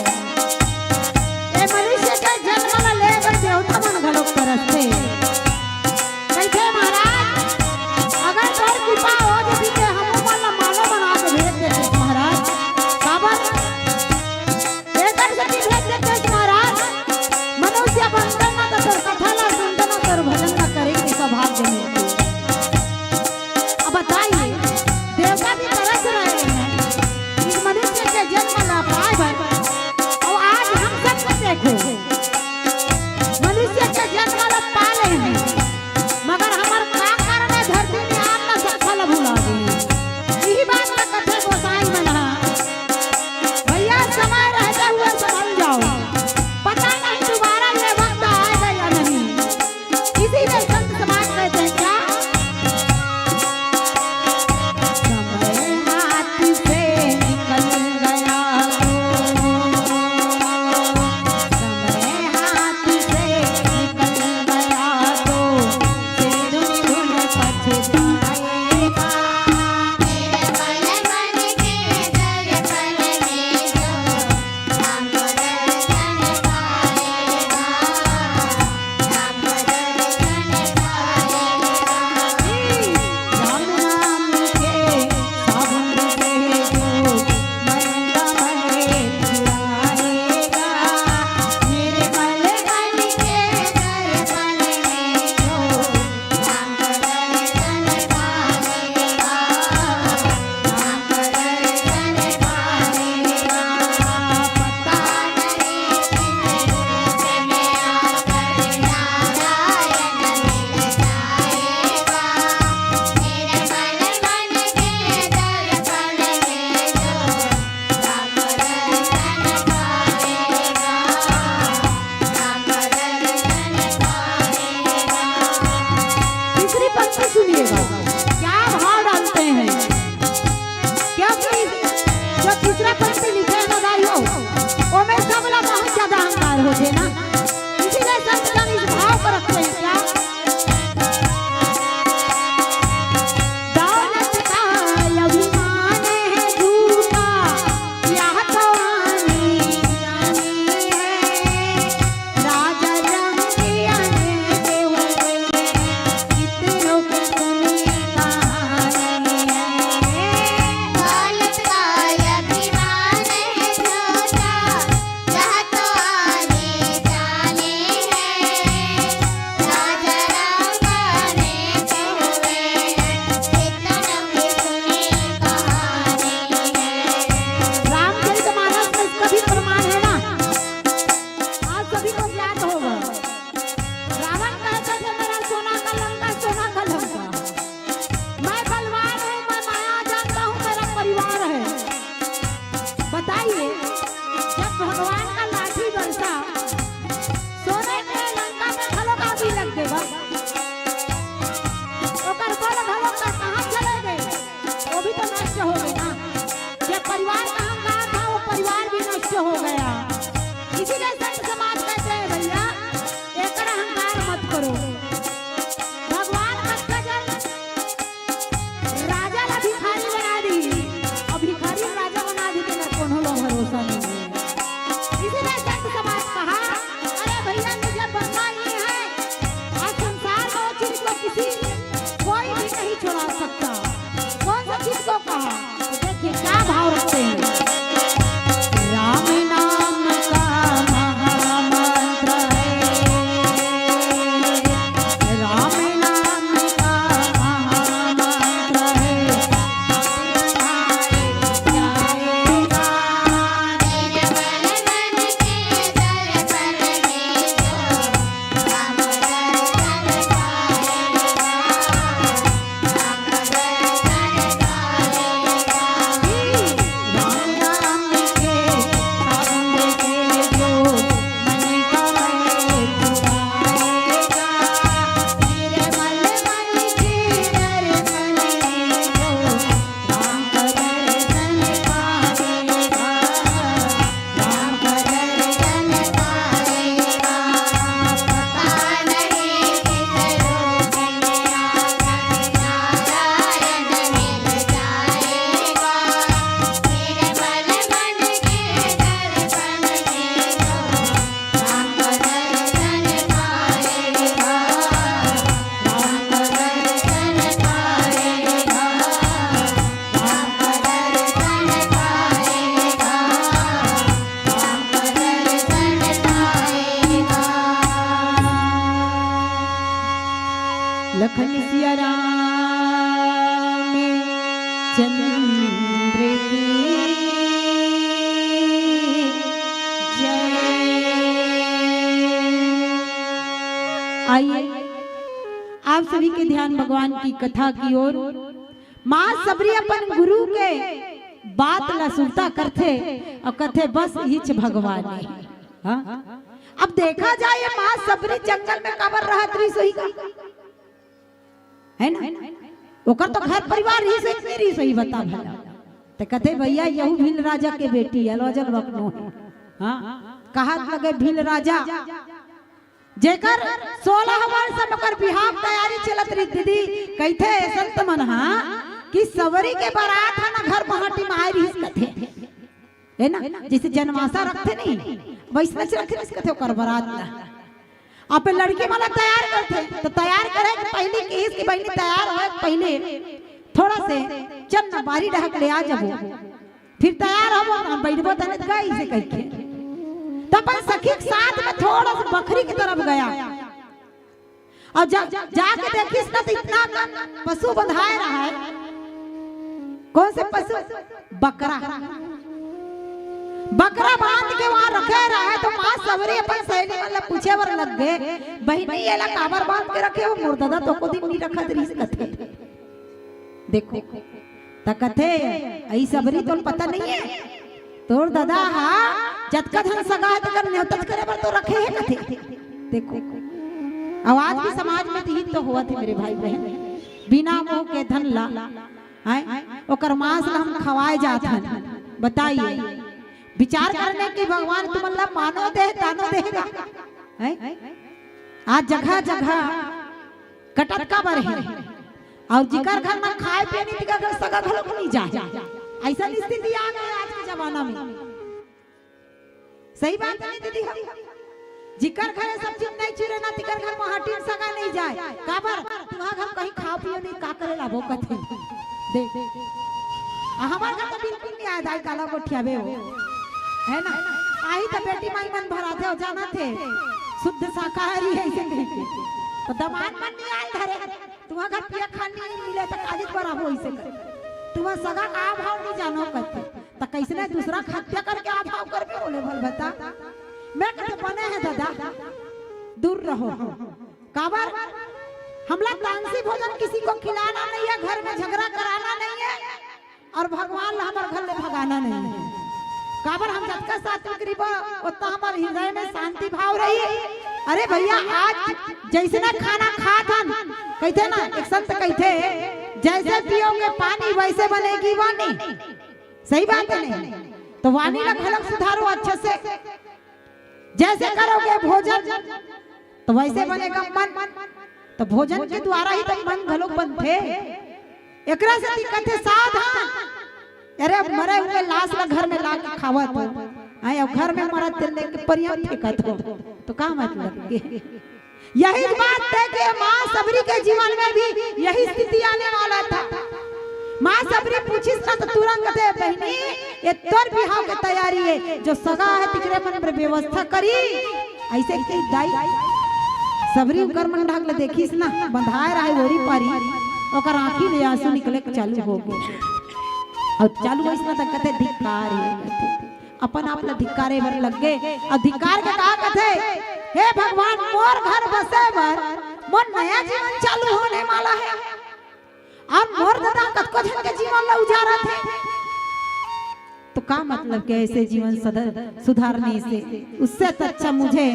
ए मनुष्य के जन्म ल लेबर देवता मन घलोक तरसथे। कहिथे महाराज, अगर तोर कृपा हो जतिस ते हमू मन ल मानव बना के भेज देते महाराज। काबर? एकर सेती भेज देते महाराज, मनुष्य बनते न त तोर कथा ल सुनते न तोर भजन ल करे के सौभाग्य मिलते। अब बताइए, देवता भी तरस रहे हैं इस मनुष्य के जन्म ला पाए बर। और आज हम सब को देखो, मनुष्य के जन्म ला पा ले हैं, मगर हमर का कारण है धरती में आन ला सफल भुला दी। यही बात ला कथे गोसाई मन हा। भैया, समय रहते हुए संभल जाओ, पता नहीं दोबारा ये वक्त आएगा या नहीं। इसीलिए संत समाज कहते हैं क्या? समय हाथ से निकल गया तो, समय हाथ से निकल गया तो, फिर तुम पछताएगा। तीसरी पंक्ति सुनिएगा, क्या भाव डालते हैं, क्योंकि जो तीसरा पंक्ति लिखे हैं ना भाइयों, ओमे सबला बहुत ज्यादा अहंकार होथे ना, इसीलिए संत जन इस भाव को रखते हैं। क्या? दौलत का अभिमान है झूठा, यह तो आनी जानी है। राजा रंग के आने के हुए, कितनों की सुनी कहानी है। दौलत का अभिमान है झूठा, यह तो आने जाने है। राजा रंग के आने के हुए, कितनों की सुनी कहानी है। रामचरित मानस में इसका भी प्रमाण है ना, आप सभी को ज्ञात होगा। रावण कहता था, "मेरा सोना का लंका, सोना का लंका।" मैं बलवान हूँ, मैं माया जानता हूँ, मेरा परिवार है। बताइए, जब भगवान का लाठी बरसा, सोने के लंका में घलो आगी लग गे बा। ओकर बल घलो का कहाँ चले गए? वो भी तो नष्ट हो गए ना। जब परिवार का अहंकार था, वो परिवार भी नष्ट हो गया। इसीलिए संत समाज कहते हैं, भैया, एकर अहंकार मत करो। भगवान भक्त जन राजा ला भिखारी बना दी, और भिखारी ला राजा बना दी, तेला कोनो ला भरोसा नहीं है। इसीलिए संत समाज कहा, अरे भैया, मुझे बनना ही है, आज संसार में वो चीज को किसी, कोई भी नहीं छुड़ा सकता। कौन सा चीज को कहा? तो देखिए क्या भाव रखते हैं। राम नाम का महामंत्र है, राम नाम का महामंत्र है। आइए, आप सभी के ध्यान भगवान की कथा की ओर। माँ सबरी अपन गुरु के बात ला सुरता करथे अउ कथे, "बस इच भगवान हे।" हाँ? अब देखा जाए, ये माँ सबरी जंगल में काबर रहत रहिस होही का? है ना? ओकर तो घर परिवार रहिस होही, नहीं रहिस होही, बता भला। त कथे, "भैया, यहू भील राजा के बेटी हे, अलोजल बकनो हे।" हाँ? कहत लगे भील राजा, जेकर सोलह वर्ष में ओकर बिहाव तैयारी चलत रहिस दीदी, कहिथे संत मन हा कि सबरी के बारात ह ना घर पहाटी में आए रहिस कथे, है ना? जैसे जनवासा रखथे नहीं, वैसने रखे रहिस कथे ओकर बारात ला। आप लड़की वाला तैयार करथे, तो तैयार करे के पहली किहिस कि बहिनी तैयार होए के पहले थोड़ा से चल ना बारी डहक ले आ जाबो, फिर तैयार होबो, हम बैठबो तने त गई से कहिके। त अपन सखी के साथ में थोड़ा सा बखरी की तरफ गया। अउ जा, जाके देखिस ना, त इतना कन पशु बंधाए रहा है। कौन से पशु? बकरा। बकरा बांध के वहां रखे रहा है, त माँ सबरी अपन सहेली मन ला पूछे बर लग गे, "बहिनी, एला काबर बांध के रखे हो? मोर ददा तो एको दिन नहीं रखत रहिस कथे।" देखो, त कथे, "अई सबरी, तोला पता नहीं है? तोर ददा हा जतका झन सगा हे, तेकर नेवता करे बर तो रखे हे," कथे। देखो, अउ आज भी समाज में तो यही तो होवत हे, मेरे भाई बहन, बिना मोह के धन ला, हैं? ओकर मांस ला हम खवाए जात हन। बताइए, विचार करने की, भगवान तुमन ला मानो दे, तानो दे गा, हैं? आज जगह जगह कटत काबर हे? अउ जिकर घर में खाए पिए नहीं, तिकर घर सगा घलो नहीं जाए। ऐसा स्थिति आ गई आज के जमाना में। सही बात है दीदी, हम जिकर घर सब चीज नहीं चुरे ना, तिकर घर में हटिन सगा नहीं जाए। काबर? तुम्हार घर कहीं खाओ पियो नहीं, का करे लाबो कथे। देख, आ हमार घर तो बिल्कुल नहीं आए, दाई काला गोठियाबे हो, है ना? आही तो बेटी माई मन भराथे हो, जानथे, शुद्ध शाकाहारी है इसे कहिके। तो दामाद मन नहीं आए धरे, तुम्हार घर पिया खान नहीं मिले तो काली पर आबो इसे कर। तुम्हार सगा का भाव नहीं जानो कथे। त कइसने दूसरा के हत्या करके आ भाव करबे, बोले भल बता। मैं कथे बने हे ददा, दूर रहो। काबर? हमला तामसी भोजन किसी को खिलाना नहीं है, घर में झगड़ा कराना नहीं है, अउ भगवान ला हमर घर ले भगाना नहीं है। काबर? हम जतका सात्विक रहिबो, ओतना हमर हृदय में शांति भाव रही। अरे भैया, आज जइसने खाना खात हन, कहिथे ना, एक संत कहिथे, "जैसे पियोगे पानी, वैसे बनेगी वाणी।" सही बात है नहीं? तो वाणी ला घलोक सुधारो अच्छे से। जैसे करोगे भोजन, तो वैसे बनेगा मन। तो भोजन के द्वारा ही तो मन घलोक बनथे। एकरा सेती कथे सावधान। अरे, अब मरे हुए लाश ला घर में ला के खावत हो, हैं, अब घर में मरत तेल लेके परिया में फेंकत हो, तो का मतलब के? यही बात है कि माँ सबरी के जीवन में भी यही स्थिति आने वाला था। माँ सबरी पूछिस ना तो तुरंत कथे, "बहिनी, ये तोर बिहाव के तैयारी है, जो सगा है तिकरे मन में व्यवस्था करी।" ऐसे की दाई सबरी उकर मन ढाक ले देखिस ना, बंधाए रहे ओरी पारी, ओकर आँखी ले आंसू निकले के चालू हो गए। अउ चालू होइस ना त कथे, "धिक्कार हे," कथे। अपन आप ला धिक्कारे बर लग गे। अउ धिक्कार के का कथे, "हे भगवान, मोर घर बसे बर मोर नया जीवन चालू होने वाला है, अउ मोर ददा कतको झन के जीवन ला उजारत हे, तो का मतलब के ऐसे जीवन सद-, सुधारने से? उससे तो अच्छा मुझे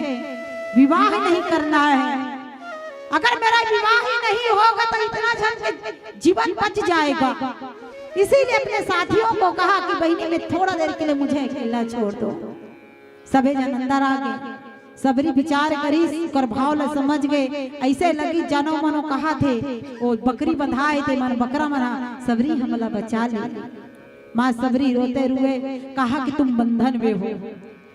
विवाह नहीं करना है। अगर मेरा विवाह ही नहीं होगा तो इतना झन के जीवन बच जाएगा।" इसीलिए अपने साथियों को कहा कि बहिनी, मैं थोड़ा देर के लिए मुझे अकेला छोड़ दो। सभे झन अंदर आ गे। सबरी विचार करिस, ओकर भाव ल समझ गे। ऐसे लगिस जानो मानो कहाथे, ओ बकरी बंधाए हे, ते मन बकरा मन हा, "सबरी, हमला बचा ले।" माँ सबरी रोते रुए कहा कि "तुम बंधन में हो।"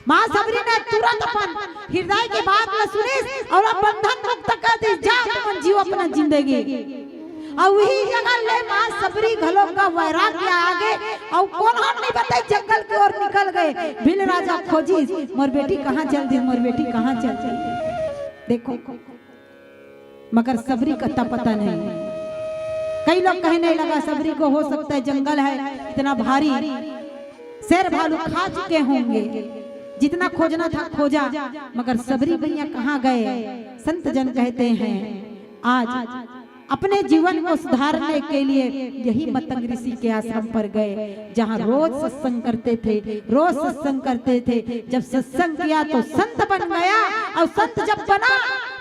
माँ सबरी ने तुरंत अपन हृदय के बात ल सुनिस अउ बंधन मुक्त कर दिस, "जा तुमन जियो अपना जिंदगी।" अउ वही जगह ले माँ सबरी घलो का वैराग्य आ गे, अउ कोनो नहीं बताई, जंगल की ओर निकल गे। भील राजा खोजिस, "मोर बेटी कहाँ चल दिस, मोर बेटी कहाँ चल दिस?" देखो, मगर सबरी का अता पता नहीं। कई लोग कहने लगा, "सबरी को हो सकता है जंगल है इतना भारी, शेर भालू खा चुके होंगे, जितना खोजना था खोजा, मगर सबरी भैया कहाँ गए? संत जन कहते हैं, आज अपने जीवन को सुधारने के लिए यही मतंग ऋषि के आश्रम पर गए, जहाँ रोज सत्संग करते थे, रोज सत्संग करते थे। जब सत्संग किया तो संत बन गया, और संत जब बना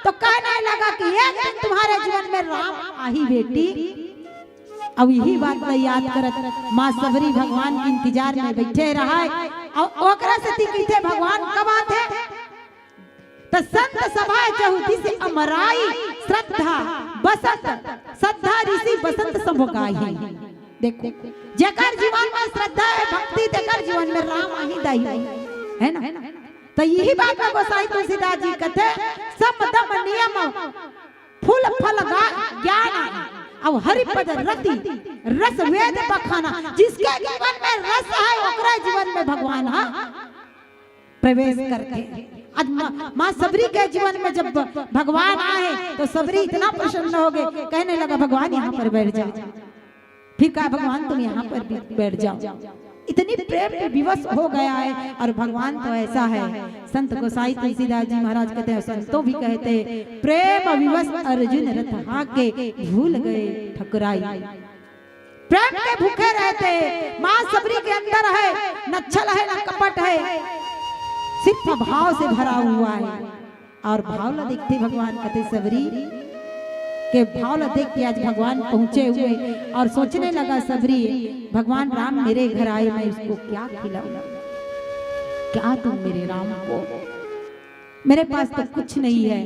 तो कहने लगा कि एक दिन तुम्हारे जीवन में राम आही बेटी। अब यही बात ला याद करत माँ सबरी भगवान के इंतजार में बैठे रहा है। और ओकरा से ती कहिथे भगवान कब आथे? त संत सभा चहुदिस अमराई, श्रद्धा बसंत, श्रद्धा ऋषि बसंत सम गाई। देखो, जेकर जीवन में श्रद्धा है, भक्ति, तेकर जीवन में राम आही दाई, है ना? तो यही बात में गोसाई तुलसीदास जी कहते, सम दम नियम फूल फल गा-, ज्ञान, अब हरि पद रति रस वेद बखाना। जिसके जीवन में रस है, ओकरे जीवन में भगवान है प्रवेश करके। आज माँ, माँ सबरी के जीवन में जब भगवान आए तो सबरी इतना प्रसन्न हो गए, कहने लगा, भगवान यहाँ पर बैठ जाओ। फिर कहा, भगवान तुम यहाँ पर भी बैठ जाओ। इतनी प्रेम में विवश हो गया है। और भगवान तो ऐसा है, संत गोसाई तुलसीदास जी महाराज कहते हैं, संतों भी कहते, प्रेम विवश अर्जुन रथ हाके भूल गए ठकुराई। प्रेम के भूखे रहते, माँ सबरी के अंदर है, न छल है, न कपट है, सिर्फ भाव से भरा हुआ है। और भाव ला देखते भगवान कहते, सबरी के भाव ला देख के आज भगवान पहुंचे हुए और सोचने लगा सबरी, भगवान राम मेरे घर आए, मैं उसको क्या खिलाऊं, क्या दूं मेरे राम को? मेरे पास तो कुछ नहीं है।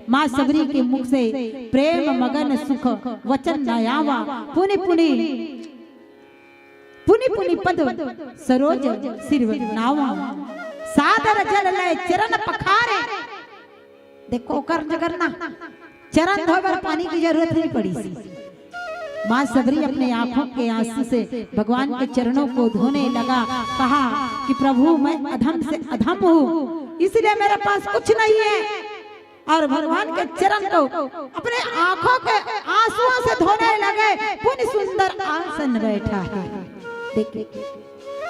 माँ सबरी के मुख से प्रेम मगन सुख वचन न आवा, पुनि पुनि पुनि पुनि पद सरोज सिर नावा, सादर जल लय चरण पखारे। देखो, ओकर जगह ना चरण धोए बर पानी की जरूरत नहीं पड़ी। माँ सबरी अपने आंखों के आंसू से भगवान के चरणों को धोने लगा, कहा कि प्रभु, मैं अधम से अधम हूँ, इसलिए मेरे पास कुछ नहीं है। और भगवान के चरण को अपने आंखों के आंसुओं से धोने लगे। पुनि सुंदर आसन बैठाए। देखिए,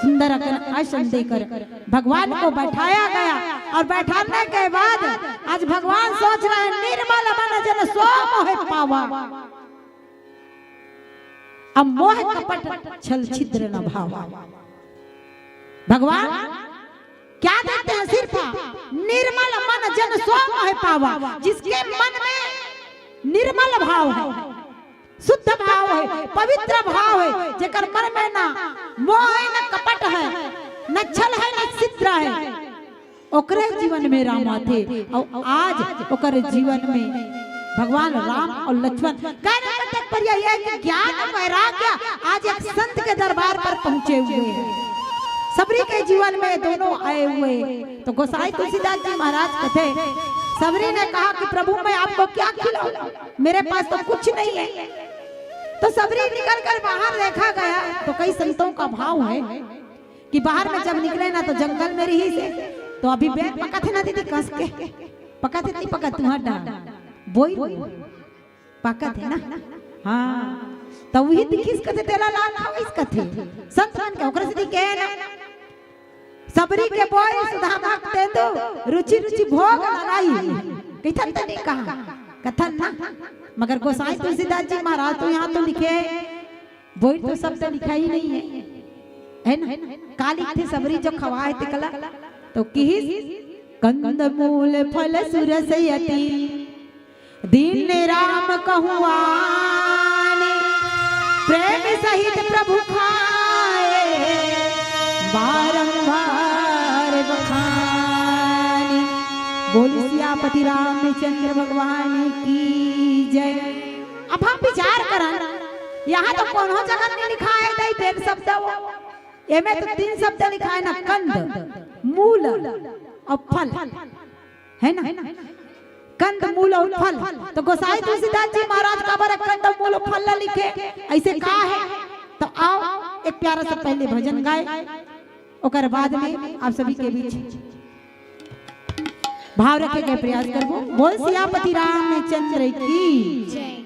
सुंदर अकन आसन देकर भगवान को बैठाया गया। और बैठाने के बाद आज भगवान सोच रहे हैं, निर्मल मन जन सो मोहि पावा, अब मोह कपट छल छिद्र न भावा। भगवान क्या देते हैं? सिर्फ निर्मल मन जन सो मोहि पावा। जिसके मन में निर्मल भाव है, शुद्ध भाव है, पवित्र भाव है, जेकर मन में ना मोह है, न कपट है, न छल है, न छिद्र है, ओकरे जीवन में राम आथे। और आज ओकर जीवन में भगवान राम और लक्ष्मण कहने का तात्पर्य यह है कि ज्ञान वैराग्य आज एक संत के दरबार पर पहुंचे हुए हैं। सबरी के जीवन में दोनों आए हुए हैं। तो गोसाई तुलसीदास जी महाराज कहते, सबरी ने कहा कि प्रभु, मैं आपको क्या खिलाऊं, मेरे पास तो कुछ नहीं है। तो सबरी निकल कर बाहर देखा गया तो कई संतों का भाव है कि बाहर में जब निकले ना तो जंगल में रहिस हे, तो अभी बेर पकत हे ना दीदी, कस के पकत हे, नहीं पकत, तुंहर डाल बोई पकत हे ना। हाँ, तो वही दिखिस कथे तेला लाल खावइस कथे। संत मन के ओकरे से दिखे ना। सबरी के बोई सुदामा के दे दो, रुचि रुचि भोग लगाई। कथन त नहीं कहा, कथन ना। मगर गोसाई तुलसीदास जी महाराज तो यहाँ तो लिखे, बोई तो शब्द लिखा ही नहीं है, है ना? का लिखथे सबरी जो खवाए तेकला, तो किहिस, कंद मूल फल सुरस अति दीन राम कहुआनी, प्रेम सहित प्रभु खाए बारंबार बखानी। बोल सियापति रामचंद्र भगवान की जय। अब हम विचार करन, यहाँ तो कोनो जगह नहीं लिखा है दई बेग शब्द वो। एमे तो तीन शब्द लिखा है ना, कंद, मूल और फल, है ना? कंद, मूल और फल। तो गोसाई तुलसीदास जी महाराज काबर कंद, मूल और फल ला लिखे, ऐसे का है? तो आओ एक प्यारा सा पहले भजन गाए, ओकर बाद में आप सभी के बीच भाव रखे के प्रयास करबो। बोल सियापति रामचंद्र की जय।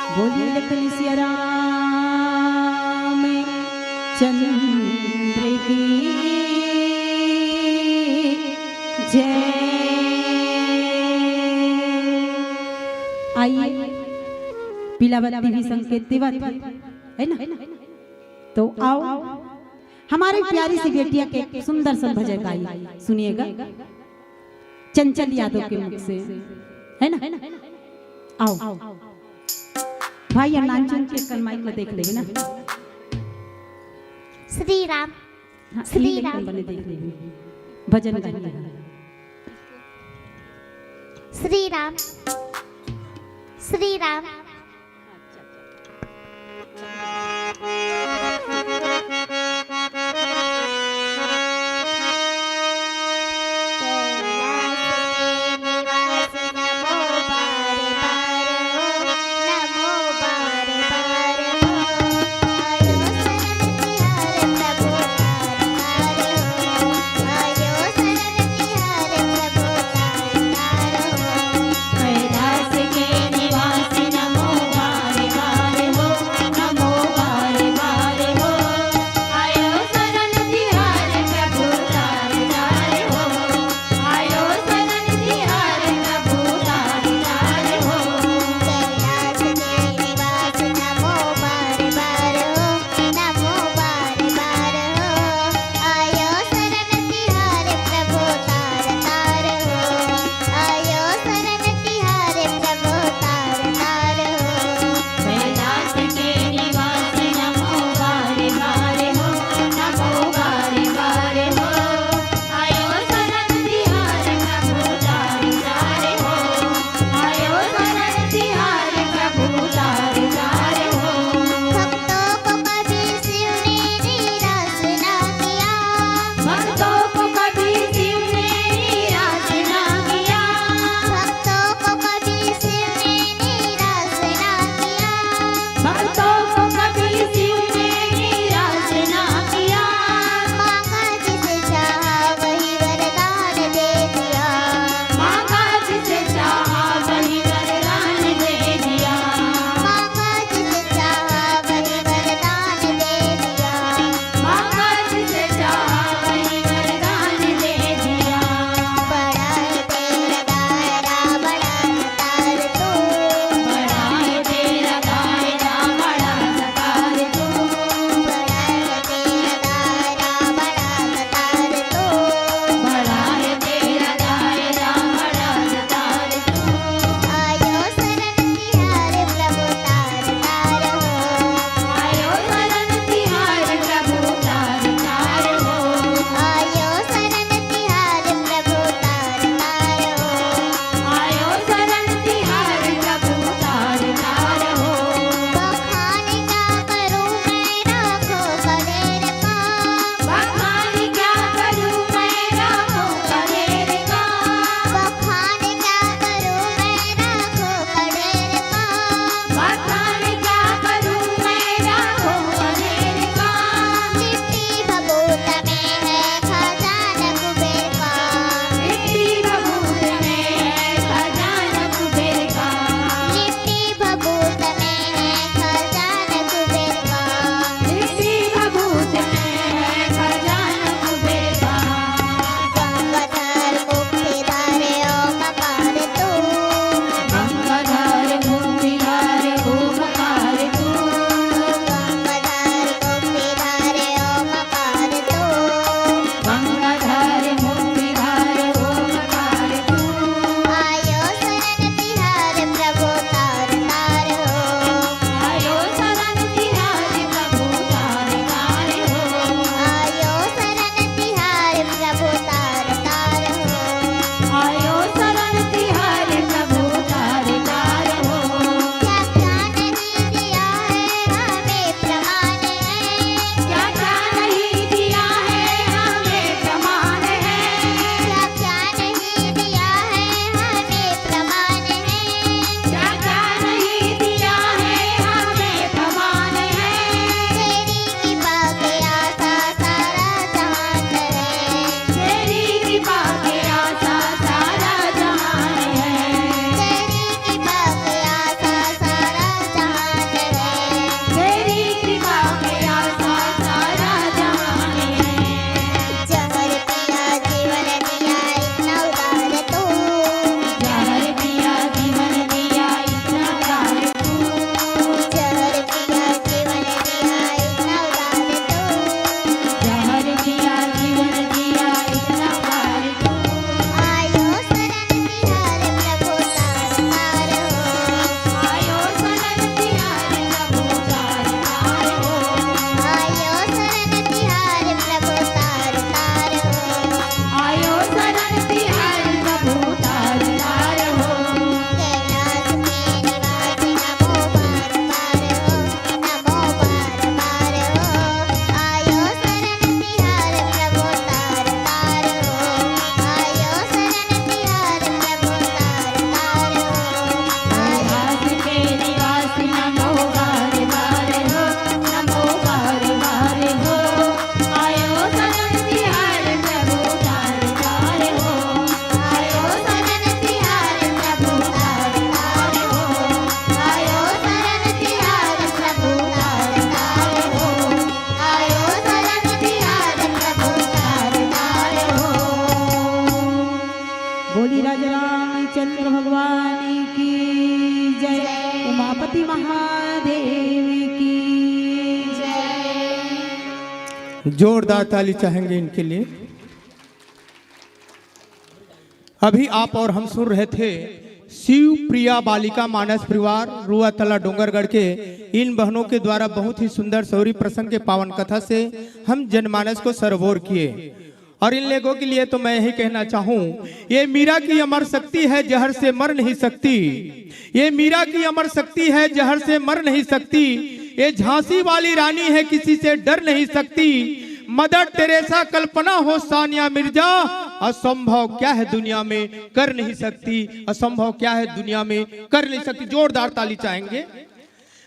बोलिए लखन सिया राम चंद्र की जय। आइए, पीला बत्ती भी संकेत देवत है ना, तो आओ हमारी प्यारी सी बेटिया के सुंदर सा भजन गाई, सुनिएगा चंचल यादव के मुख से, है ना? आओ भाई, या नानचुन के कन माइक में देख लेबे ना। श्री राम। हाँ, श्री राम। बने देख लेबे। भजन गाई है। श्री राम, श्री राम। उमापति महादेव की जय। जोरदार ताली चाहेंगे इनके लिए। अभी आप और हम सुन रहे थे शिव प्रिया बालिका मानस परिवार रुआ तला डोंगरगढ़ के इन बहनों के द्वारा बहुत ही सुंदर सौरी प्रसंग के पावन कथा से हम जनमानस को सरोवर किए। और इन लोगों के लिए तो मैं यही कहना चाहूँ, ये मीरा की अमर शक्ति है, जहर से मर नहीं सकती। ये मीरा की अमर शक्ति है, जहर से मर नहीं सकती। ये झांसी वाली रानी है, किसी से डर नहीं सकती। मदर टेरेसा कल्पना हो सानिया मिर्जा, असंभव क्या है दुनिया में कर नहीं सकती, असंभव क्या है दुनिया में कर नहीं सकती। जोरदार ताली चाहेंगे।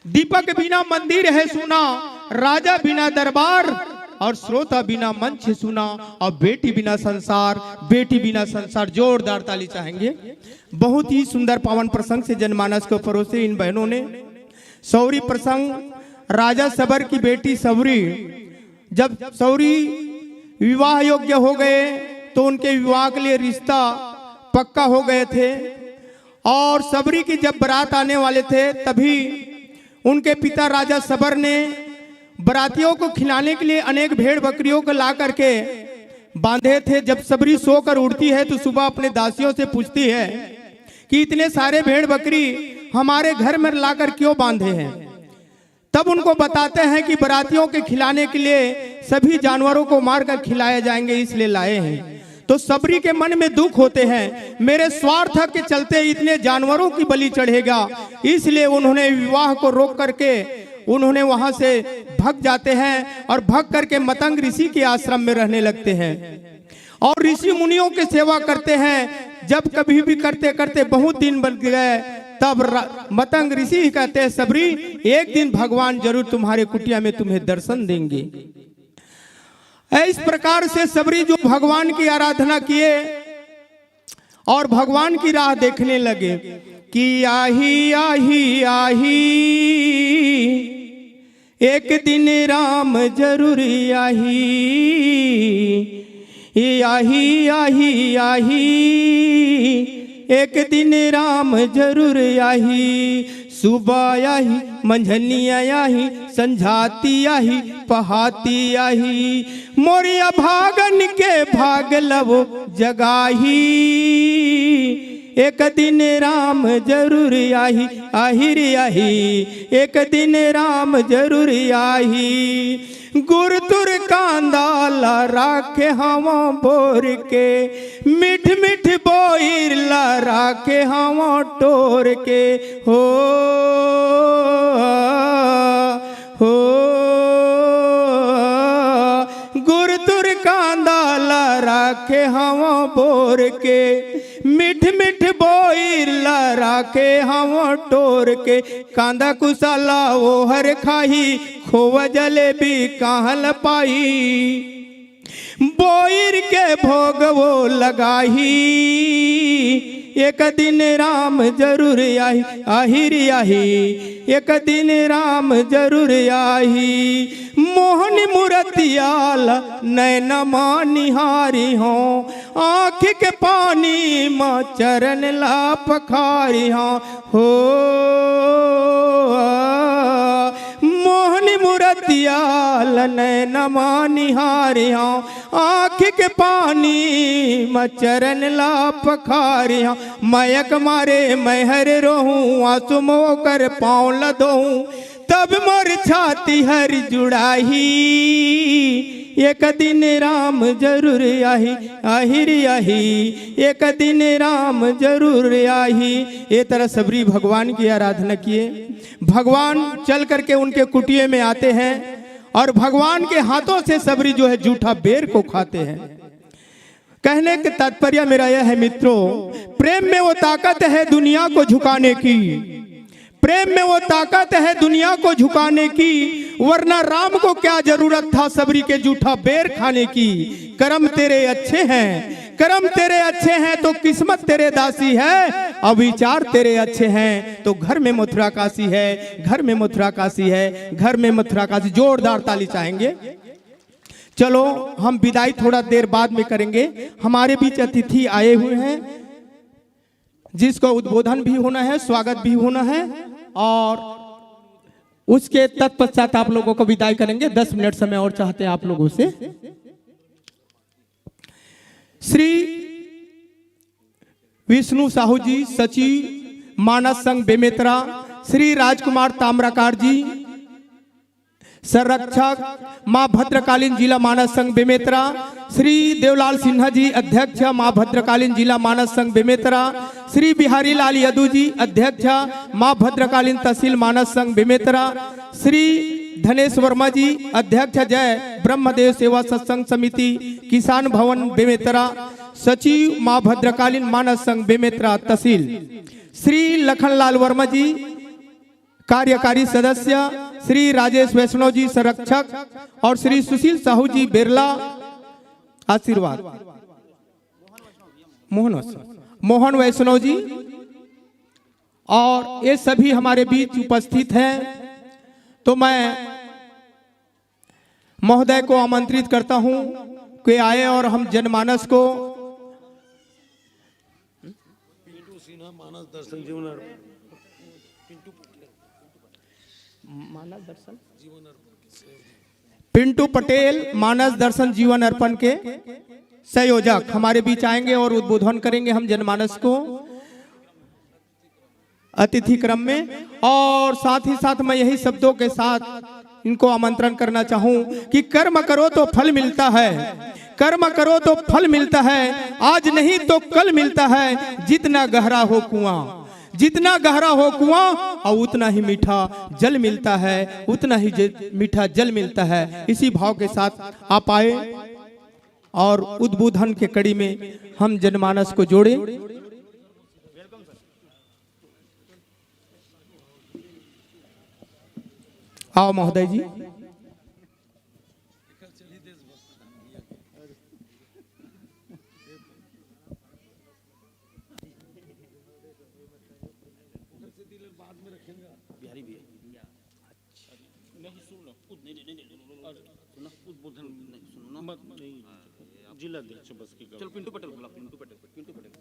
दीपक बिना मंदिर है सूना, राजा बिना दरबार, और श्रोता बिना मंच सूना, और बेटी बिना संसार, बेटी बिना संसार। जोरदार ताली चाहेंगे। बहुत ही सुंदर पावन प्रसंग से जनमानस को परोसे इन बहनों ने। सौरी प्रसंग, राजा सबर की बेटी सौरी, जब सौरी विवाह योग्य हो गए तो उनके विवाह के लिए रिश्ता पक्का हो गए थे। और सबरी की जब बारात आने वाले थे, तभी उनके पिता राजा सबर ने बरातियों को खिलाने के लिए अनेक भेड़ बकरियों को ला करके बांधे थे। जब सबरी सोकर उठती है तो सुबह अपने दासियों से पूछती है कि इतने सारे भेड़ बकरी हमारे घर में लाकर क्यों बांधे हैं। तब उनको बताते हैं कि बरातियों के खिलाने के लिए सभी जानवरों को मारकर खिलाए जाएंगे, इसलिए लाए हैं। तो सबरी के मन में दुख होते हैं, मेरे स्वार्थ के चलते इतने जानवरों की बलि चढ़ेगा, इसलिए उन्होंने विवाह को रोक करके उन्होंने वहां से भग जाते हैं और भग करके मतंग ऋषि के आश्रम में रहने लगते हैं और ऋषि मुनियों की सेवा करते हैं। जब कभी भी करते करते बहुत दिन बन गए, तब र-, मतंग ऋषि कहते हैं, सबरी, एक दिन भगवान जरूर तुम्हारे कुटिया में तुम्हें दर्शन देंगे। इस प्रकार से सबरी जो भगवान की आराधना किए और भगवान की राह देखने लगे कि आही आही आही, एक दिन राम जरूर आही। ए आही आही आही, एक दिन राम जरूर आही। सुबह आही, मंझनिया आही, संझाती आही, पहाती आही। मोरिया भागन के भाग लवो जगाही। एक दिन राम जरूर आही, आही रे आही। एक दिन राम जरूर आही। गुर तुर कांदा ला राखे हवा बोर के, मिठ मिठ बोइर ला राखे हवा टोर के। हो, हो, गुर तुर कांदा ला राखे हवा बोर के, मिठ मिठ बोइर ला राखे हवा टोर के। कांदा कुसाला ओहर खाही, खोवा जलेबी काहल पाई। बोइर के भोग वो लगाही, एक दिन राम जरूर आही, आही रे आही। एक दिन राम जरूर आही। मोहन मूरतियाल नैन मानिहारी हो, आँख के पानी म चरण ला पखारी हो। हो, मोहन मूरतियाल नैन मानिहारी हो, आँख के पानी म चरण ला पखारी हो। मयक मारे मैं हर रोहूँ, आंसू म ओकर पाँव ल धोहूँ, तब मोर छाती हर जुड़ाही। एक दिन राम जरूर आही, आही रे आही। एक दिन राम जरूर आही। ये तरह सबरी भगवान की आराधना किए। भगवान चल करके उनके कुटिया में आते हैं और भगवान के हाथों से सबरी जो है जूठा बेर को खाते हैं। कहने के तात्पर्य मेरा यह है मित्रों, प्रेम में वो ताकत है दुनिया को झुकाने की। प्रेम में वो ताकत है दुनिया को झुकाने की, वरना राम को क्या जरूरत था सबरी के जूठा बेर खाने की। कर्म तेरे अच्छे हैं, कर्म तेरे अच्छे हैं तो किस्मत तेरे दासी है, और विचार तेरे अच्छे हैं तो घर में मथुरा काशी है, घर में मथुरा काशी है, घर में मथुरा काशी। जोरदार ताली चाहेंगे। चलो, हम विदाई थोड़ा देर बाद में करेंगे। हमारे बीच अतिथि आए हुए हैं, जिसको उद्बोधन भी होना है, स्वागत भी होना है और उसके तत्पश्चात आप लोगों को विदाई करेंगे। दस मिनट समय और चाहते हैं आप लोगों से। श्री विष्णु साहू जी, सचिव मानस संघ बेमेतरा, श्री राजकुमार ताम्राकार जी, संरक्षक माँ भद्रकालीन जिला मानस संघ बेमेतरा, श्री देवलाल सिन्हा जी, अध्यक्ष माँ भद्रकालीन जिला मानस संघ बेमेतरा, श्री बिहारी लाल यदु जी, अध्यक्ष माँ भद्रकालीन तहसील मानस संघ बेमेतरा, श्री धनेश वर्मा जी, अध्यक्ष जय ब्रह्मदेव सेवा सत्संग समिति किसान भवन बेमेतरा, सचिव माँ भद्रकालीन मानस संघ बेमेतरा तहसील, श्री लखनलाल वर्मा जी, कार्यकारी सदस्य, श्री राजेश वैष्णव जी, संरक्षक, और श्री सुशील साहू जी, बेरला, आशीर्वाद, मोहन वैष्णव, मोहन वैष्णव जी, और ये सभी हमारे बीच उपस्थित हैं। तो मैं महोदय को आमंत्रित करता हूं कि आए और हम जनमानस को, पिंटू सिन्हा मानस दर्शन जीवन अर्पण। मानस दर्शन, पिंटू पटेल मानस दर्शन जीवन अर्पण के संयोजक हमारे बीच आएंगे और उद्बोधन करेंगे हम जनमानस को अतिथि क्रम में। और साथ ही साथ मैं यही शब्दों के साथ इनको आमंत्रण करना चाहूं कि कर्म करो तो फल मिलता है, कर्म करो तो फल मिलता है, आज नहीं तो कल मिलता है। जितना गहरा हो कुआं, जितना गहरा हो कुआं, और उतना ही मीठा जल मिलता है, उतना ही ज-, मीठा जल मिलता है। इसी भाव के साथ आप आए और उद्बोधन के कड़ी में हम जनमानस को जोड़े। आओ महोदय जी। बिहारी भी है। नहीं, सुन लो, उद-, नहीं, नहीं, नहीं, नहीं, नहीं, नहीं, नहीं, सुन ना, उद्बोधन नहीं, सुनो ना। मत, नहीं। हाँ, ये आप जिला अध्यक्ष बस की चलो, पिंटू पटेल बुला, पिंटू पटेल, पिंटू पटेल।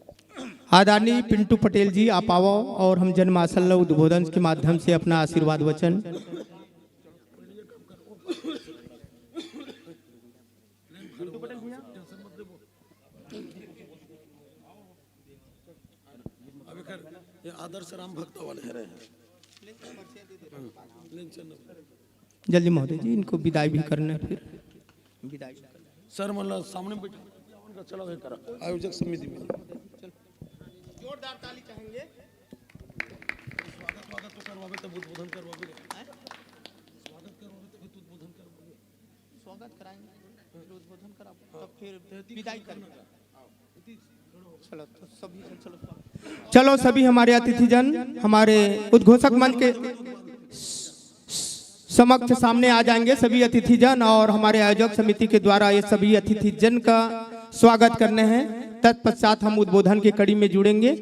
आदरणीय पिंटू पटेल जी, आप आओ और हम जनमानस ला उद्बोधन के माध्यम से अपना आशीर्वाद वचन। अब एकर ये आदर्श राम भक्त वाले हरे हैं। जल्दी महोदय जी, इनको विदाई भी करना है, फिर विदाई। सर, मतलब, सामने बैठा, उनका चला हुआ करा, आयोजक समिति में। जोरदार ताली चाहेंगे। स्वागत, स्वागत तो करवावे, तब उद्बोधन करवावे। स्वागत करवावे, तब उद्बोधन करवावे। स्वागत कराएंगे, फिर उद्बोधन करा, तब फिर विदाई करेंगे। चलो, तो सभी जन, चलो, स्वागत। चलो, सभी हमारे अतिथि जन, हमारे उद्घोषक मंच के समक्ष सामने आ जाएंगे सभी अतिथि जन, और हमारे आयोजक समिति के द्वारा ये सभी अतिथि जन का स्वागत करने हैं। तत्पश्चात हम उद्बोधन की कड़ी में जुड़ेंगे।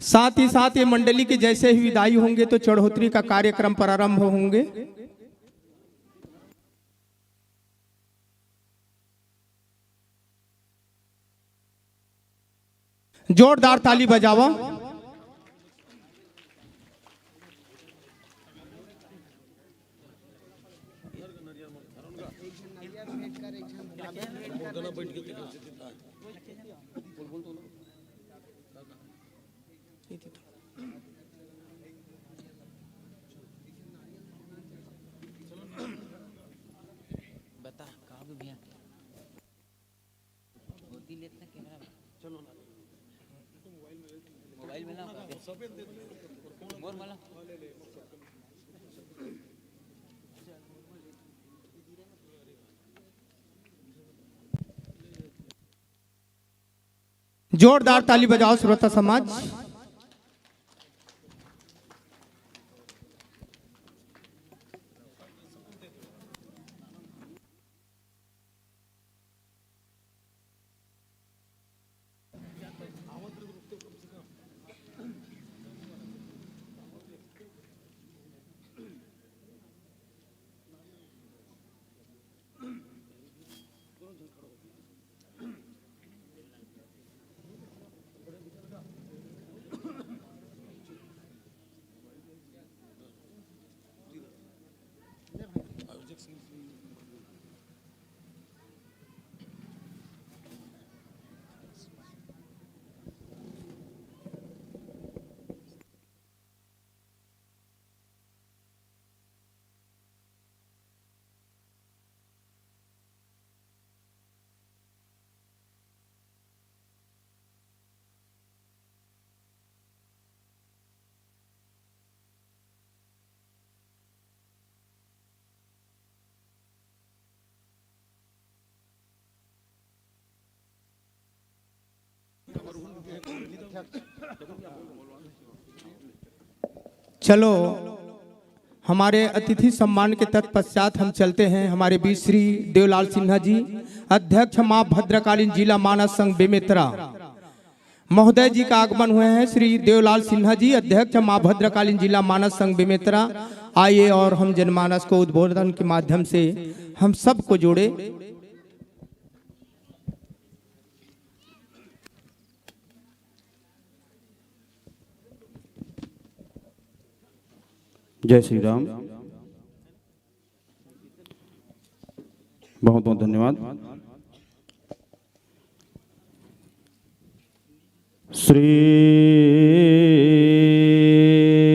साथ ही साथ ये मंडली के जैसे ही विदाई होंगे तो चढ़ोतरी का कार्यक्रम प्रारंभ होंगे। जोरदार ताली बजावा। बता, कहाँ पे भैया? गोदी लेते हैं कैमरा में। चलो ना। मोबाइल में ना, मोर वाला। जोरदार ताली बजाओ श्रोता समाज। चलो, हमारे अतिथि सम्मान के तत्पश्चात हम चलते हैं हमारे बीच श्री देवलाल सिन्हा जी, अध्यक्ष माँ भद्रकालीन जिला मानस संघ बेमेतरा महोदय जी का आगमन हुए हैं। श्री देवलाल सिन्हा जी, अध्यक्ष माँ भद्रकालीन जिला मानस संघ बेमेतरा, आइए और हम जनमानस को उद्बोधन के माध्यम से हम सबको जोड़े। जय श्री राम। बहुत बहुत धन्यवाद। श्री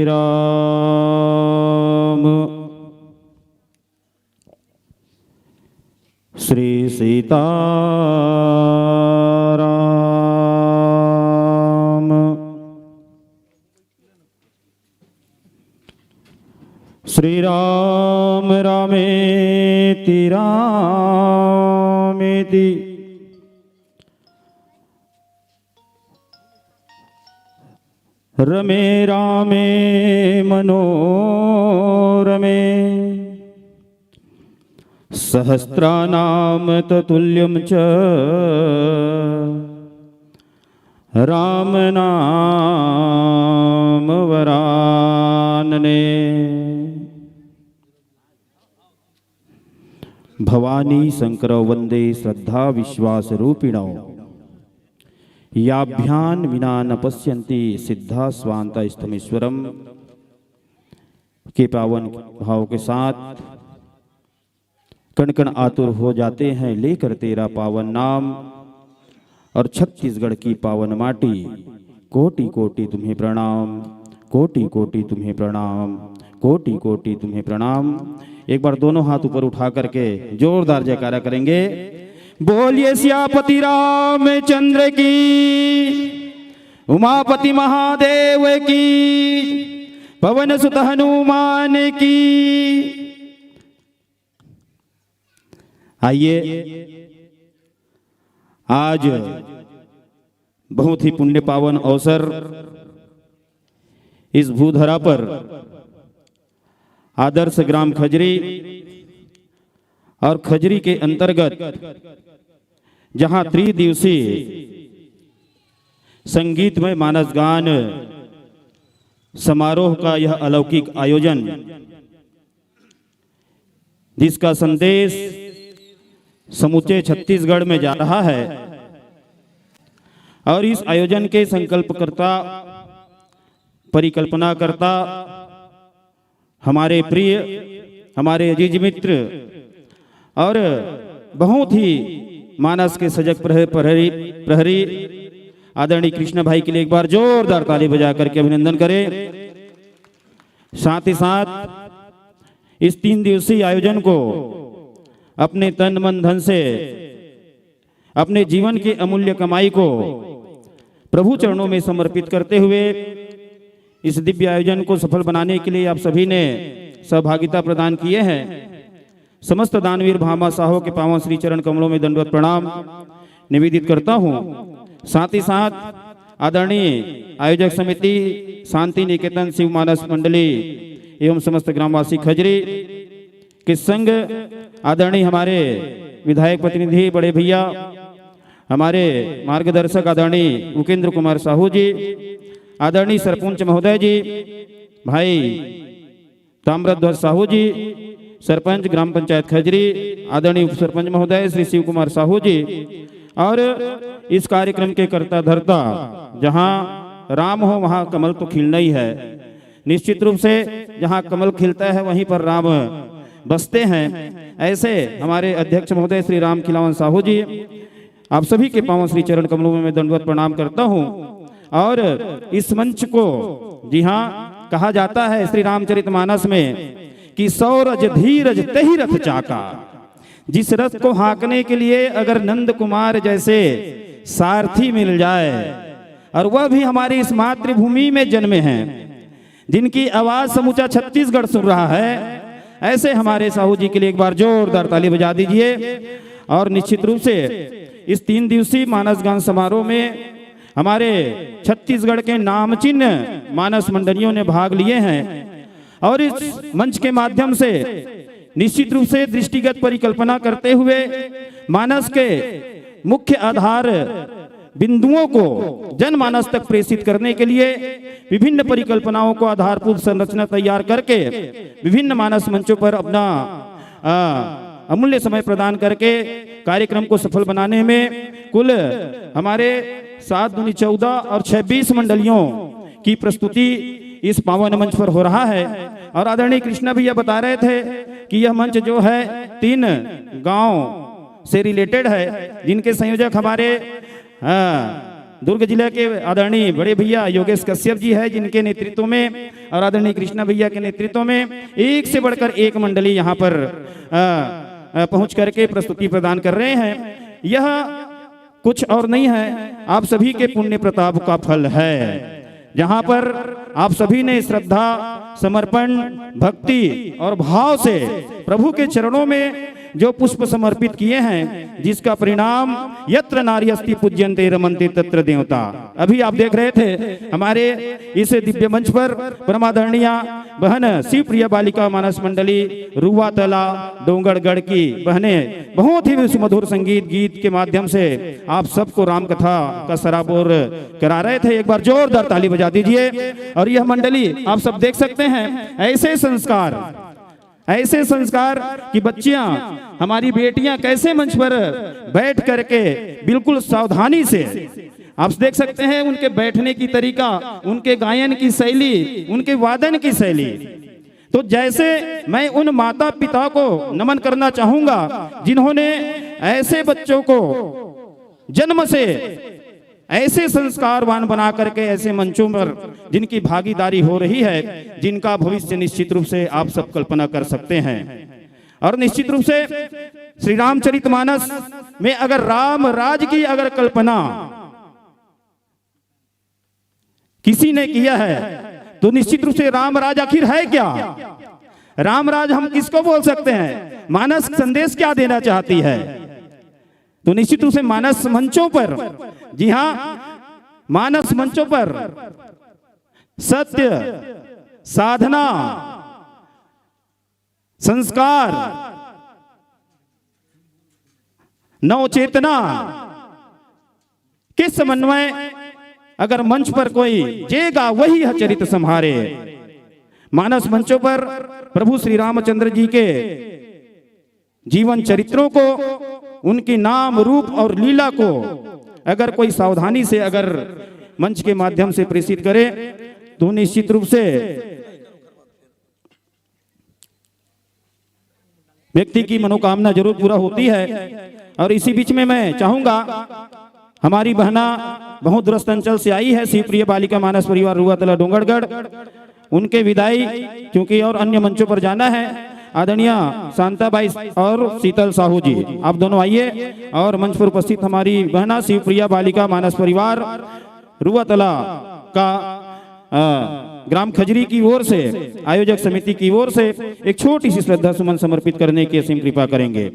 राम, श्री सीताराम, श्री राम रामेति रामेति। रमे रामे मनोरमे। सहस्राणां ततुल्यं च राम नाम वरानने। भवानी शंकर वंदे श्रद्धा विश्वास रूपिणौ। याभ्यां विना न पश्यन्ति सिद्धा स्वान्ता स्थमेश्वरम। के पावन भाव के साथ कण कण आतुर हो जाते हैं लेकर तेरा पावन नाम। और छत्तीसगढ़ की पावन माटी, कोटि कोटि तुम्हें प्रणाम, कोटि कोटि तुम्हें प्रणाम, कोटि कोटि तुम्हें प्रणाम। एक बार दोनों हाथ ऊपर उठा करके जोरदार जयकारा करेंगे। बोलिए सियापति रामचंद्र की, उमापति महादेव की, पवन सुत हनुमान की। आइए, आज बहुत ही पुण्य पावन अवसर, इस भूधरा पर आदर्श ग्राम खजरी और खजरी के अंतर्गत जहां त्रिदिवसीय संगीतमय मानस गान समारोह का यह अलौकिक आयोजन, जिसका संदेश समूचे छत्तीसगढ़ में जा रहा है, और इस आयोजन के संकल्पकर्ता, परिकल्पनाकर्ता, हमारे प्रिय, हमारे अजीज मित्र और बहुत ही मानस के सजग प्रह-, प्रहरी, प्रहरी आदरणीय कृष्णा भाई के लिए एक बार जोरदार ताली बजा करके अभिनंदन करें। साथ ही साथ इस तीन दिवसीय आयोजन को अपने तन मन धन से अपने जीवन की अमूल्य कमाई को प्रभु चरणों में समर्पित करते हुए इस दिव्य आयोजन को सफल बनाने के लिए आप सभी ने सहभागिता प्रदान किए हैं। समस्त दानवीर भामा साहो के पावन श्री चरण कमलों में दंडवत प्रणाम निवेदित करता हूँ। साथ ही साथ आदरणीय आयोजक समिति, शांति निकेतन शिव मानस मंडली एवं समस्त ग्रामवासी खजरी के संग आदरणीय हमारे विधायक प्रतिनिधि बड़े भैया, हमारे मार्गदर्शक आदरणीय उपेंद्र कुमार साहू जी, आदरणीय सरपंच महोदय जी, भाई ताम्रध्वज साहू जी, सरपंच ग्राम पंचायत खजरी, आदरणीय उप सरपंच महोदय श्री शिव कुमार साहू जी, और इस कार्यक्रम के कर्ता धर्ता, जहां राम हो वहां कमल तो खिलना ही है। निश्चित रूप से जहां कमल खिलता है वहीं पर राम बसते हैं। ऐसे हमारे अध्यक्ष महोदय श्री राम खिलावन साहू जी, आप सभी के पावन श्री चरण कमलों में मैं दंडवत प्रणाम करता हूँ। और इस मंच को, जी हाँ, कहा जाता है श्री रामचरितमानस में कि सौरज धीरज तेहि रथ चाका, जिस रथ को हाँकने के लिए अगर नंद कुमार जैसे सारथी मिल जाए, और वह भी हमारी इस मातृभूमि में जन्मे हैं, जिनकी आवाज समूचा छत्तीसगढ़ सुन रहा है, ऐसे हमारे साहू जी के लिए एक बार जोरदार ताली बजा दीजिए। और निश्चित रूप से इस तीन दिवसीय मानस गान समारोह में हमारे छत्तीसगढ़ के नामचीन मानस मंडलियों ने भाग लिए हैं और इस मंच के माध्यम से निश्चित रूप से दृष्टिगत परिकल्पना करते हुए मानस के मुख्य आधार बिंदुओं को जनमानस तक प्रेषित करने के लिए विभिन्न परिकल्पनाओं को आधारभूत संरचना तैयार करके विभिन्न मानस मंचों पर अपना अमूल्य समय प्रदान करके कार्यक्रम को सफल बनाने में कुल हमारे सात दूनी चौदह और छब्बीस मंडलियों की प्रस्तुति इस पावन मंच पर हो रहा है। और आदरणीय कृष्णा भैया बता रहे थे कि यह मंच जो है तीन गांव से रिलेटेड है, जिनके संयोजक हमारे दुर्ग जिले के आदरणीय बड़े भैया योगेश कश्यप जी है, जिनके नेतृत्व में और आदरणीय कृष्णा भैया के नेतृत्व में एक से बढ़कर एक मंडली यहाँ पर पहुंच करके प्रस्तुति प्रदान कर रहे हैं। यह कुछ और नहीं है, आप सभी के पुण्य प्रताप का फल है, जहां पर आप सभी ने श्रद्धा, समर्पण, भक्ति और भाव से प्रभु के चरणों में जो पुष्प समर्पित किए हैं, जिसका परिणाम यत्र नारी अस्ति पूज्यंते रमंते तत्र देवता। अभी आप देख रहे थे हमारे इस दिव्य मंच पर परमादरणीय बहन शिवप्रिया बालिका मानस मंडली रुआतला डोंगरगढ़ की बहनें बहुत ही सुमधुर संगीत गीत के माध्यम से आप सबको राम कथा का सराबोर करा रहे थे। एक बार जोरदार ताली बजा दीजिए। और यह मंडली आप सब देख सकते हैं, ऐसे संस्कार, ऐसे संस्कार कि बच्चियां, हमारी बेटियां कैसे मंच पर बैठ करके बिल्कुल सावधानी से आप देख सकते हैं उनके बैठने की तरीका, उनके गायन की शैली, उनके वादन की शैली। तो जैसे मैं उन माता पिता को नमन करना चाहूंगा जिन्होंने ऐसे बच्चों को जन्म से ऐसे संस्कारवान बना करके ऐसे मंचों पर जिनकी भागीदारी हो रही है, जिनका भविष्य निश्चित रूप से आप सब कल्पना कर सकते हैं। और निश्चित रूप से श्री रामचरितमानस में अगर राम राज की अगर कल्पना किसी ने किया है तो निश्चित रूप से राम राज आखिर है क्या? राम राज हम किसको बोल सकते हैं? मानस संदेश क्या देना चाहती है? तो निश्चित रूप से मानस मंचों पर, जी हां, मानस मंचों पर सत्य, साधना, संस्कार, नवचेतना के समन्वय अगर मंच पर कोई जेगा वही है चरित संहारे। मानस मंचों पर प्रभु श्री रामचंद्र जी के जीवन चरित्रों को, उनकी नाम रूप और लीला को अगर कोई सावधानी से अगर मंच के माध्यम से प्रेषित करे तो निश्चित रूप से व्यक्ति की मनोकामना जरूर पूरा होती है। और इसी बीच में मैं चाहूंगा, हमारी बहना बहुत दूरस्थ अंचल से आई है, शिवप्रिय बालिका मानस परिवार रुआतला डोंगरगढ़, उनके विदाई क्योंकि और अन्य मंचों पर जाना है। आदरणीय शांताबाई और शीतल साहू जी, आप दोनों आइए और मंच पर उपस्थित हमारी बहना शिवप्रिया बालिका मानस परिवार रुआतला का ग्राम खजरी की ओर से, आयोजक समिति की ओर से एक छोटी सी श्रद्धा सुमन समर्पित करने की असीम कृपा करेंगे।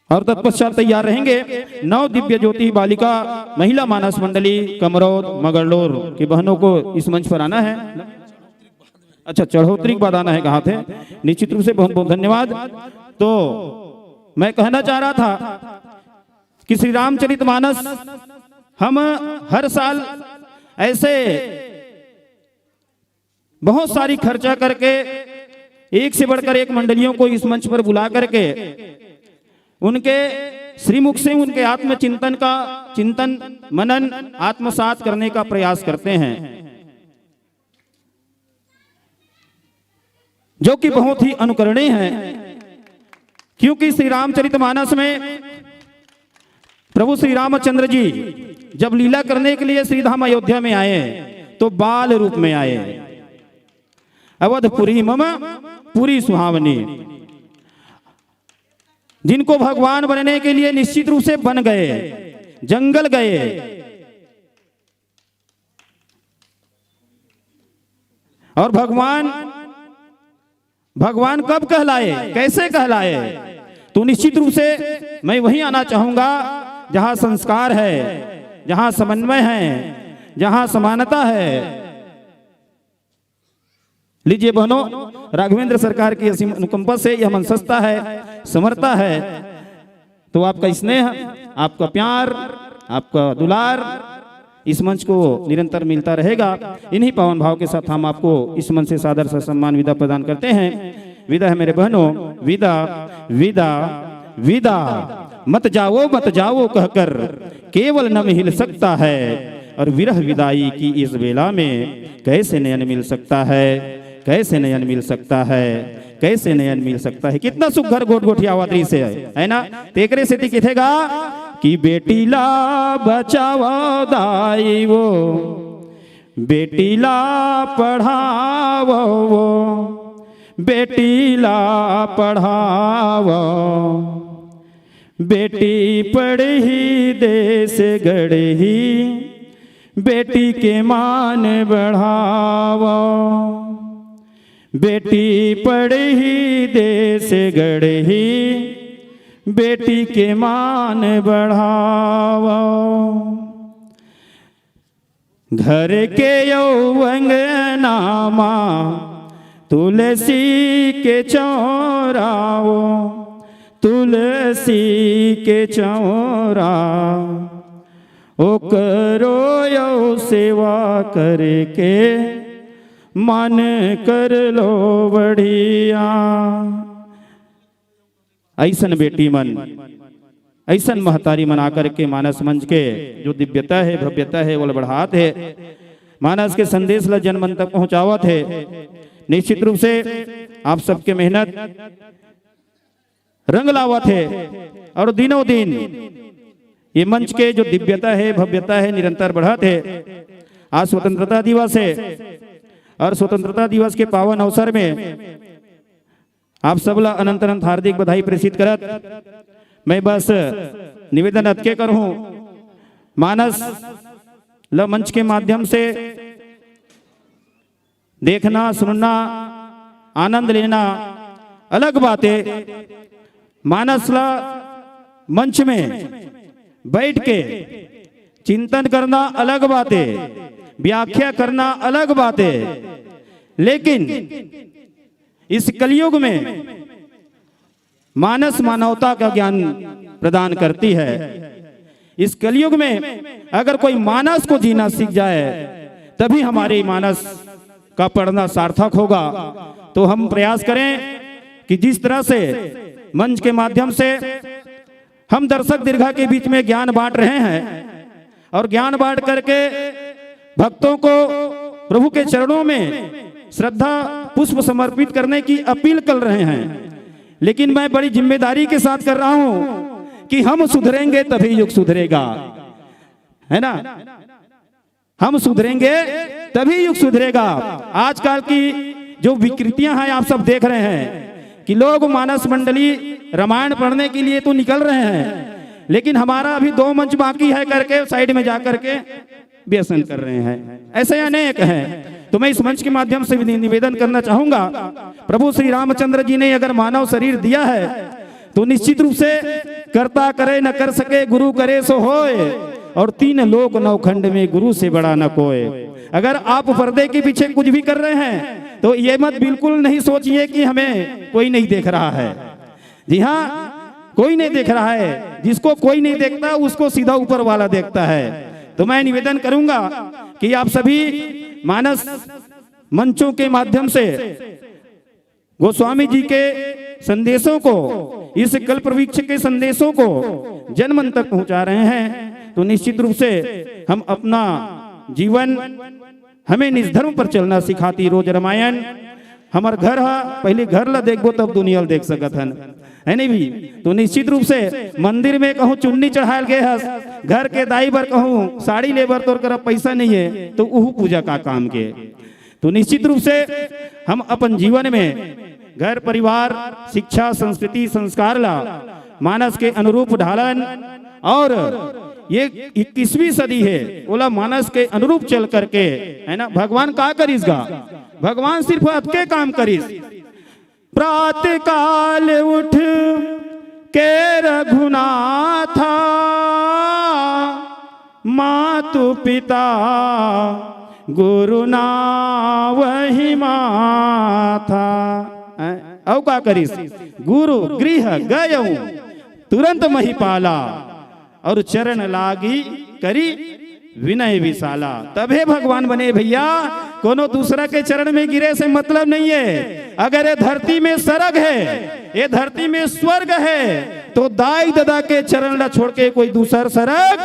और तत्पश्चात तैयार रहेंगे नव दिव्य ज्योति बालिका महिला मानस मंडली कमरौद मगरलोर की बहनों को इस मंच पर आना है। अच्छा, चढ़ोतरी के बाद आना है, कहा थे। निश्चित रूप से बहुत बहुत धन्यवाद। तो मैं कहना चाह रहा था कि श्री रामचरित मानस हम हर साल ऐसे बहुत सारी खर्चा करके एक से बढ़कर एक मंडलियों को इस मंच पर बुला करके उनके श्रीमुख से उनके आत्मचिंतन का चिंतन मनन आत्मसात करने का प्रयास करते हैं, जो कि बहुत ही अनुकरणीय है। क्योंकि श्री रामचरित मानस में प्रभु श्री रामचंद्र जी जब लीला करने के लिए श्री धाम अयोध्या में आए तो बाल रूप में आए। अवधपुरी मम पूरी सुहावनी। जिनको भगवान बनने के लिए निश्चित रूप से बन गए, जंगल गए। और भगवान, भगवान कब कहलाए, कैसे कहलाए? तो निश्चित रूप से मैं वहीं आना चाहूंगा जहां संस्कार है, जहाँ समन्वय है, जहाँ समानता है। लीजिए बहनों, राघवेंद्र सरकार की असीम अनुकंपा से यह मंच सजता है, संवरता है। तो आपका स्नेह, आपका प्यार, आपका दुलार इस मंच को निरंतर मिलता रहेगा। इन्हीं पावन भाव के साथ हम आपको इस मंच से सादर ससम्मान विदा प्रदान करते हैं। विदा है मेरे बहनों, विदा, विदा, विदा। मत जाओ, मत जाओ कहकर केवल नम हिल सकता है, और विरह विदाई की इस बेला में कैसे नयन मिल सकता है, कैसे नयन मिल सकता है, कैसे नयन मिल सकता है। कितना सुघर गोटगोटियावा दृश्य है, है ना? तेकरे सेती किथे गा कि बेटी ला बचावा दाई वो, बेटी ला पढ़ावो वो, बेटी ला पढ़ावो। बेटी पढ़ही देश गढ़ही, बेटी के मान बढ़ावो। बेटी पढ़ही देश गढ़ही, बेटी के मान बढ़ावो। घर के यो अंगना मा तुलसी के चौरा वो, तुलसी के चौरा, ओकरो यो सेवा करके मन कर लो बढ़िया। अइसन बेटी मन, अइसन महतारी मन आकर के मानस मंच के जो दिव्यता है, भव्यता है, वो बढ़ात है, मानस के संदेश ला जन मन तक पहुंचावत है। निश्चित रूप से आप सबके मेहनत रंग लावत है और दिनों दिन ये मंच के जो दिव्यता है, भव्यता है, निरंतर बढ़त है। आज स्वतंत्रता दिवस है और स्वतंत्रता दिवस के पावन अवसर में आप सबला अनंत अनंत हार्दिक बधाई प्रेषित करत मैं बस निवेदन अतके करहूं, मानस ल मंच के माध्यम से देखना, सुनना, आनंद लेना अलग बात है। मानस ला मंच में बैठ के चिंतन करना अलग बात है, व्याख्या करना अलग बात है, लेकिन इस कलयुग में मानस मानवता का ज्ञान प्रदान करती है। इस कलयुग में अगर कोई मानस को जीना सीख जाए, तभी हमारे मानस का पढ़ना सार्थक होगा। तो हम प्रयास करें कि जिस तरह से मंच के माध्यम से हम दर्शक दीर्घा के बीच में ज्ञान बांट रहे हैं और ज्ञान बांट करके भक्तों को प्रभु के चरणों में श्रद्धा पुष्प समर्पित करने की अपील कर रहे हैं, लेकिन मैं बड़ी जिम्मेदारी के साथ कर रहा हूं कि हम सुधरेंगे तभी युग सुधरेगा, है ना? हम सुधरेंगे तभी युग सुधरेगा। आजकल की जो विकृतियां हैं, आप सब देख रहे हैं कि लोग मानस मंडली रामायण पढ़ने के लिए तो निकल रहे हैं, लेकिन हमारा अभी दो मंच बाकी है करके साइड में जा करके व्यसन कर रहे हैं। ऐसे अनेक हैं। तो मैं इस मंच के माध्यम से भी निवेदन करना चाहूंगा, प्रभु श्री रामचंद्र जी ने अगर मानव शरीर दिया है तो निश्चित रूप से कर्ता करे न कर सके, गुरु करे सो होए, और तीन लोक नौ खंड में गुरु से बड़ा न कोय। अगर आप पर्दे के पीछे कुछ भी कर रहे हैं तो ये मत बिल्कुल नहीं सोचिए कि हमें कोई नहीं देख रहा है। जी हाँ, कोई नहीं देख रहा है। जिसको कोई नहीं देखता, उसको सीधा ऊपर वाला देखता है। तो मैं निवेदन करूंगा कि आप सभी मानस मंचों के माध्यम से गोस्वामी जी के संदेशों को, इस कल्प वृक्ष के संदेशों को जन मन तक पहुंचा रहे हैं, तो निश्चित रूप से हम अपना जीवन, हमें निज धर्म पर चलना सिखाती रोज रामायण। हमर घर हा, पहले घर ला देखबो तब दुनिया ला देख सकत हन, है नहीं भी? तो निश्चित रूप से मंदिर में कहूँ चुन्नी चढ़ायल गए हस, घर के दाई बर कहूँ साड़ी ले बर तोर करा पैसा नहीं है, तो उहू पूजा का काम के। तो निश्चित रूप से हम अपन जीवन में घर परिवार, शिक्षा, संस्कृति, संस्कार ला मानस के अनुरूप ढालन, और ये इक्कीसवीं सदी है, ओला मानस के अनुरूप चल करके, है ना, भगवान का करिस गा? भगवान सिर्फ अतके काम करिस। प्रातः काल उठ के रघुनाथा, मातु पिता गुरु नावहि माथा। हैं? अउ का करिस? गुरु गृह गयउ तुरंत महिपाला, अउ चरण लागी करी विनय विशाला। तभे भगवान बने भैया, कोनो दूसरा के चरण में गिरे से मतलब नहीं है। अगर ये धरती में सरग है, ये धरती में स्वर्ग है, तो दाई ददा के चरण ला छोड़ के कोई दूसर सरग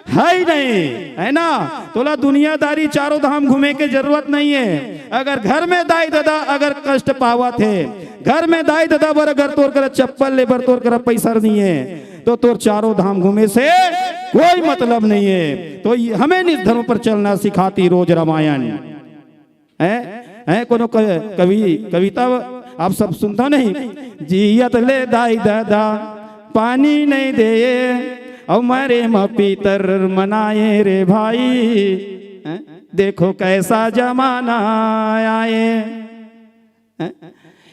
है ही नहीं, है ना? तोला दुनियादारी चारों धाम घूमे के जरूरत नहीं है। अगर घर में दाई ददा अगर कष्ट पावत है, घर में दाई ददा बर अगर तोर करा चप्पल ले बर तोर करा पैसा नहीं है, तो तोर चारों धाम घूमे से कोई मतलब नहीं है। तो ये हमें निज धर्म पर चलना सिखाती रोज रामायण। हैं? हैं? कोनो क-, कवि, कविता आप सब सुनता नहीं? जियत ले दाई ददा पानी नहीं दे, अउ मरे म पीतर मनाए रे भाई। हैं? देखो कैसा जमाना आए। हैं?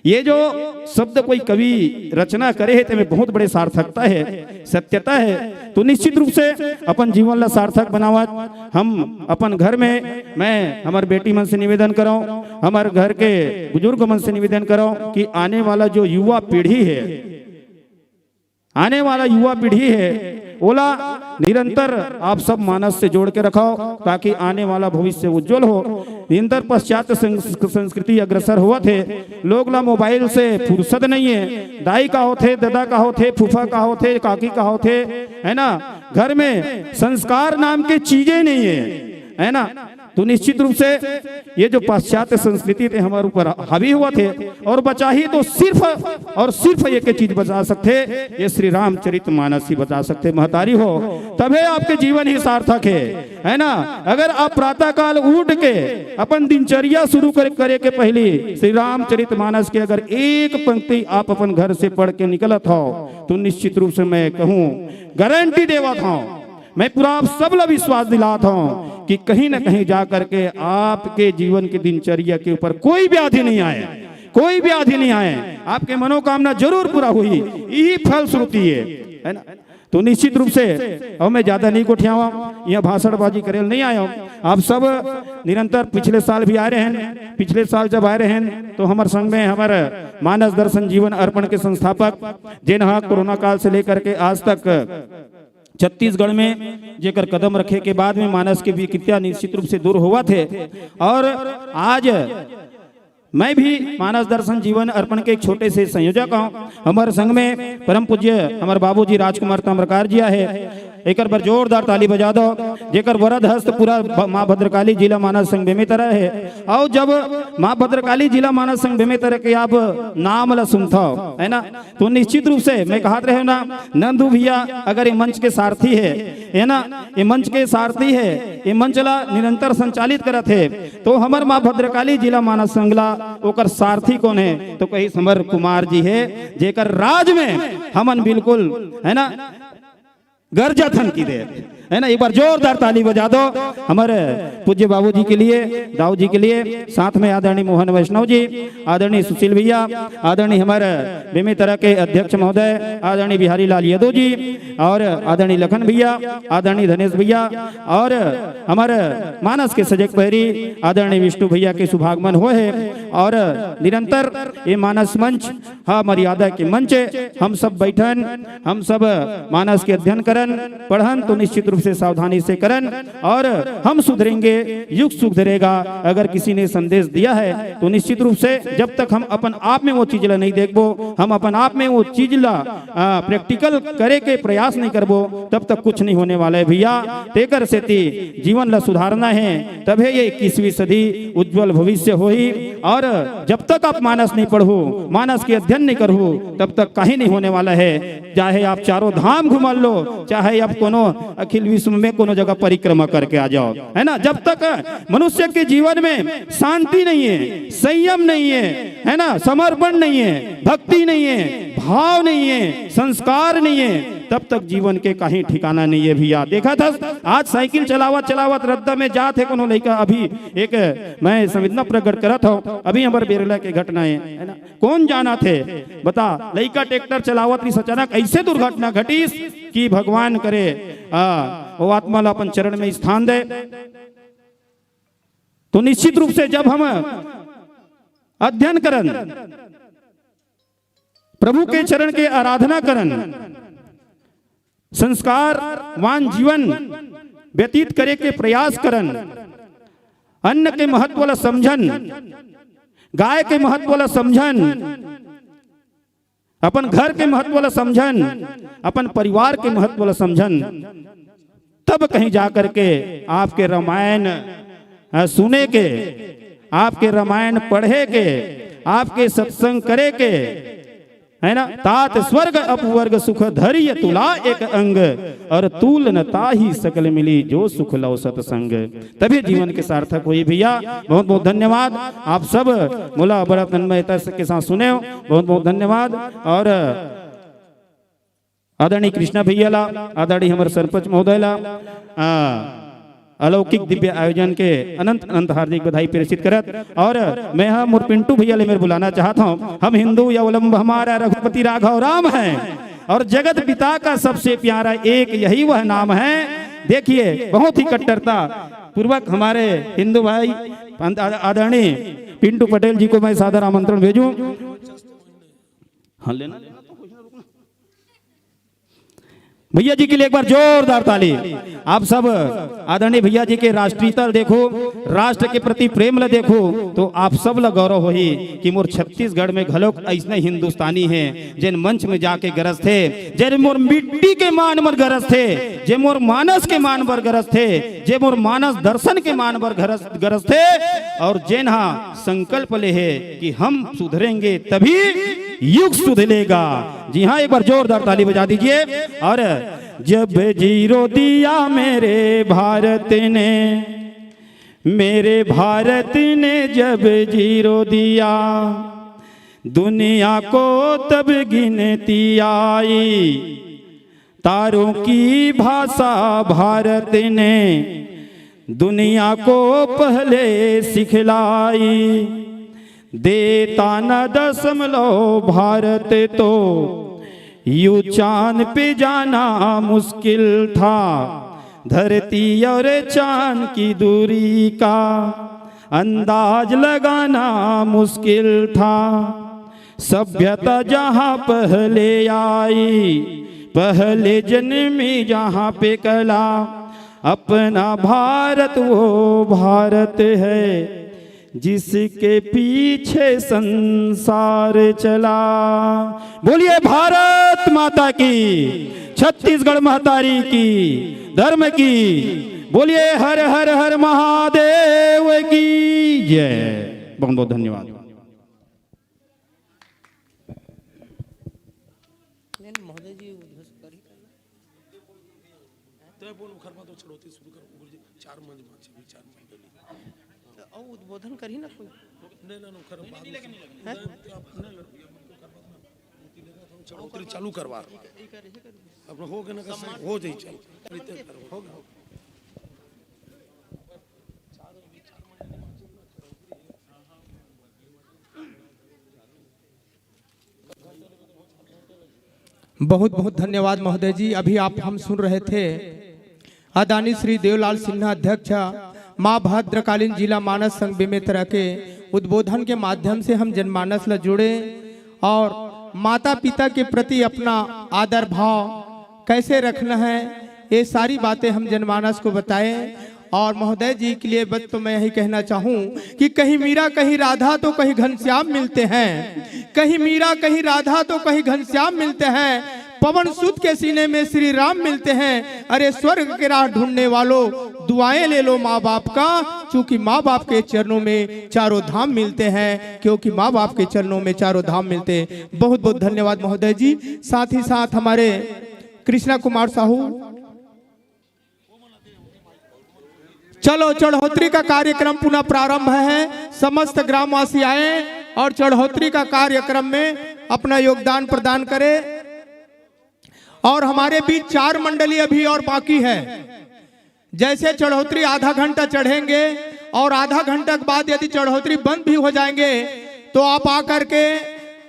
ये जो शब्द कोई कवि रचना करे है, तेमे बहुत बड़े सार्थकता है, सत्यता है। तो निश्चित रूप से अपन जीवन ला सार्थक बनावत हम अपन घर में, मैं हमर बेटी मन से निवेदन करौं, हमर घर के बुजुर्ग मन से निवेदन करौं कि आने वाला जो युवा पीढ़ी है, आने वाला युवा पीढ़ी है, ओला निरंतर आप सब मानस से जोड़ के रखव, ताकि आने वाला भविष्य उज्जवल हो। निरंतर पाश्चात्य संस-, संस्कृति अग्रसर होवत है, लोग ला मोबाइल से फुर्सत नहीं है। दाई का होथे, ददा का होथे, फूफा का होथे, काकी का होथे, है ना? घर में संस्कार नाम के चीजें नहीं है, है ना? तो निश्चित रूप से ये जो पाश्चात्य संस्कृति ते हमर ऊपर हावी होवत हे, अउ बचाही तो सिर्फ अउ सिर्फ एक चीज बचा सकथे, ये श्री रामचरित मानस ही बचा सकथे महतारी हो, तभे आपके जीवन ही सार्थक है, है ना? अगर आप प्रातः काल उठ के अपन दिनचर्या शुरू कर, करे के पहली श्री रामचरित मानस के अगर एक पंक्ति आप अपन घर से पढ़ के निकलत हो, तो निश्चित रूप से मैं कहूँ, गारंटी देवत हूँ, मैं पूरा आप सब ला विश्वास दिलात हूँ कि कहीं ना कहीं जा करके आपके जीवन के दिनचर्या के ऊपर कोई व्याधि नहीं आए, कोई व्याधि नहीं आए, आपके मनोकामना जरूर पूरा होही। यही फलश्रुति है, है ना? तो निश्चित रूप से, अब मैं ज्यादा नहीं गोठियावा, यहाँ भाषणबाजी करे नहीं आया हूँ। आप सब निरंतर पिछले साल भी आए रहे हैं, पिछले साल जब आए रहे हैं तो हमर संग में हमर मानस दर्शन जीवन अर्पण के संस्थापक, जिन हा कोरोना काल से लेकर के आज तक छत्तीसगढ़ में जेकर कदम रखे के बाद में मानस के विकृतियां निश्चित रूप से दूर होवत हे। अउ आज मैं भी मानस दर्शन जीवन अर्पण के एक छोटे से संयोजक हूँ। हमर संग में परम पूज्य हमर बाबूजी राजकुमार ताम्रकार जी आहे, एकर बर जोरदार ताली बजा दो, जेकर वरद हस्त पूरा भ-, माँ भद्रकाली जिला मानस संघ बेमेतरा हे। अउ जब माँ भद्रकाली जिला मानस संघ बेमेतरा के आप नाम ला सुनथव, है ना, तो निश्चित रूप से मैं कहत रहे ना, नंदू भैया अगर ये मंच के सारथी हे, है ना, ये मंच के सारथी हे, ये मंच ला निरंतर संचालित करत हे, तो हमर माँ भद्रकाली जिला मानस संघ ला ओकर सारथी कोन हे, तो कहिस हमर कुमार जी हे, जेकर राज में हमन बिल्कुल, है ना, गरजथन की दे, है ना। एक बार जोरदार ताली बजा दो हमर पूज्य बाबूजी के लिए, दाऊ जी के लिए, साथ में आदरणीय मोहन वैष्णव जी, आदरणीय सुशील भैया, आदरणीय हमर बेमेतरा के अध्यक्ष महोदय आदरणीय बिहारी लाल यादव जी, अउ आदरणीय लखन भैया, आदरणीय धनेश भैया, अउ हमर मानस के सजग पैरी आदरणीय विष्णु भैया के शुभागमन होय हे। अउ निरंतर ये मानस मंच हा मर्यादा के मंच हे। हम सब बैठन, हम सब मानस के अध्ययन करन, पढ़न तो निश्चित रूप से सावधानी से करन अउ हम सुधरेंगे, युग सुधरेगा। अगर किसी ने संदेश दिया है तो निश्चित रूप से जब तक हम अपन आप में वो चीज ला नहीं देखबो, हम अपन आप में वो चीज ला, आ, प्रैक्टिकल करे के प्रयास नहीं करबो, तब तक कुछ नहीं होने वाला है भैया। तेकर सेती जीवन ला सुधारना है, तभे ये इक्कीसवीं सदी उज्जवल भविष्य होही। अउ जब तक आप मानस नहीं पढ़हू, मानस के अध्ययन नहीं करहू, तब तक कहीं नहीं होने वाला है। चाहे आप चारों धाम घुमा लो, चाहे आप कोनो अखिल विश्व में कोनो जगह परिक्रमा करके आ जाओ, है ना। जब तक मनुष्य के जीवन में शांति नहीं है, संयम नहीं है, है ना, समर्पण नहीं है, भक्ति नहीं है, भाव नहीं है, संस्कार नहीं है, तब तक जीवन के कहीं ठिकाना नहीं है भैया। देखा था, आज साइकिल चलावत चलावत रद्दा में जात हे कोनो लइका। अभी एक मैं संवेदना प्रकट करत हूँ, अभी हमर बेरला के घटना है, है ना? कौन जाना थे, बता, लइका ट्रैक्टर चलावत रहिस, अचानक ऐसे दुर्घटना घटिस कि भगवान करे, आ, वो आत्मा ला अपन चरण में स्थान दे। तो निश्चित रूप से जब हम अध्ययन करन, प्रभु के चरण के आराधना करन, संस्कारवान जीवन व्यतीत करे के प्रयास करन, अन्न के महत्व ला समझन, गाय के महत्व ला समझन, अपन घर के महत्व ला समझन, अपन परिवार के महत्व ला समझन, तब कहीं जा करके आपके रामायण, अ, सुने के, आपके रामायण पढ़े के, आपके सत्संग करे के, है ना? तात स्वर्ग अपवर्ग सुख धरिय तुला एक अंग, और तूल न ताही सकल मिली जो सुख लव सत्संग। तभी जीवन के सार्थक होही भैया। बहुत बहुत धन्यवाद आप सब, मोला बड़ा तन्मयता से, के साथ सुने हो, बहुत बहुत धन्यवाद। और आदरणीय कृष्णा भैया ला, आदरणीय हमर सरपंच महोदय ला, आ, अलौकिक दिव्य आयोजन के अनंत अनंत हार्दिक बधाई प्रेषित करत, और मैं हा मोर पिंटू भैया ले मेर बुलाना चाहत हूँ। हम हिंदू अवलंब हमारा रघुपति राघव राम है, और जगत पिता का सबसे प्यारा एक यही वह नाम है। देखिए, बहुत ही कट्टरता पूर्वक हमारे हिंदू भाई आद-, आदरणीय पिंटू पटेल जी को मैं सादर आमंत्रण भेजूं। हाँ, लेना, लेना तो कुछ ना, रुकना। भैया जी के लिए एक बार जोरदार ताली। आप सब आदरणीय भैया जी के राष्ट्रीयता देखो, राष्ट्र के प्रति प्रेम ला देखो, तो आप सब ला गौरव होही कि मोर छत्तीसगढ़ में घलोक ऐसने हिंदुस्तानी है, जेन मंच में जाके गरजथे, जेन मोर मिट्टी के मान बर गरजथे, जे मोर मानस के मान बर गरजथे, जे मोर मानस दर्शन के मान बर गरज, गरजथे, और जेन हा संकल्प ले हे कि हम सुधरेंगे तभी युग सुधरेगा। जी हाँ, एक बार जोरदार ताली बजा दीजिए। और जब जीरो दिया मेरे भारत ने, मेरे भारत ने जब जीरो दिया, दुनिया को तब गिनती आई। तारों की भाषा भारत ने दुनिया को पहले सिखलाई। देता न दशमलव भारत तो यू चांद पे जाना मुश्किल था। धरती और चांद की दूरी का अंदाज लगाना मुश्किल था। सभ्यता जहाँ पहले आई, पहले जन्मी जहाँ पे कला, अपना भारत वो भारत है जिसके पीछे संसार चला। बोलिए भारत माता की, छत्तीसगढ़ महतारी की, धर्म की। बोलिए हर हर हर महादेव की जय। बहुत बहुत धन्यवाद। नहीं, नहीं, महोदय जी उद्घोष करी। तय बोल, उखर मा तो छड़ौती शुरू कर, गुरुजी, चार मंच मा, छह, चार मंच डली। तो और उद्बोधन करी ना कोई। नहीं, नहीं, नहीं, उखर बाद में। हैं? नहीं, आप नहीं कर, भैया, उखर बाद में। छड़ौती चालू करवा। अपना हो गया ना, कैसे? हो जाई, चल। हो गया। बहुत बहुत धन्यवाद महोदय जी। अभी आप हम सुन रहे थे आदरणीय श्री देवलाल सिन्हा अध्यक्ष माँ भद्रकालीन जिला मानस संघ बेमेतरा के उद्बोधन के माध्यम से हम जनमानस ला जुड़े और माता पिता के प्रति अपना आदर भाव कैसे रखना है, ये सारी बातें हम जनमानस को बताएं। और महोदय जी के लिए बस तो मैं यही कहना चाहूँ कि कहीं मीरा कहीं राधा तो कहीं घनश्याम मिलते हैं, कहीं मीरा कहीं राधा तो कहीं घनश्याम मिलते हैं। पवन सुत के सीने में श्री राम मिलते हैं। अरे स्वर्ग के राह ढूंढने वालों, दुआएं ले लो माँ बाप का, क्योंकि माँ बाप के चरणों में चारों धाम मिलते हैं, क्योंकि माँ बाप के चरणों में चारों धाम मिलते हैं। बहुत बहुत धन्यवाद महोदय जी। साथ ही साथ हमारे कृष्णा कुमार साहू। चलो, चढ़ोतरी का कार्यक्रम पुनः प्रारंभ है। समस्त ग्रामवासी आए और चढ़ोतरी का कार्यक्रम में अपना योगदान प्रदान करें। और हमारे बीच चार मंडली अभी और बाकी है। जैसे चढ़ोतरी आधा घंटा चढ़ेंगे और आधा घंटा के बाद यदि चढ़ोतरी बंद भी हो जाएंगे, तो आप आकर के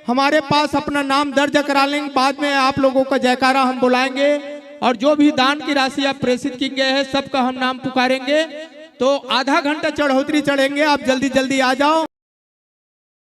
हमारे पास अपना नाम दर्ज करा लेंगे। बाद में आप लोगों का जयकारा हम बुलाएंगे और जो भी दान की राशि आप प्रेषित की गए हैं, सबका हम नाम पुकारेंगे। तो आधा घंटा चढ़ोतरी चढ़ेंगे, आप जल्दी जल्दी आ जाओ।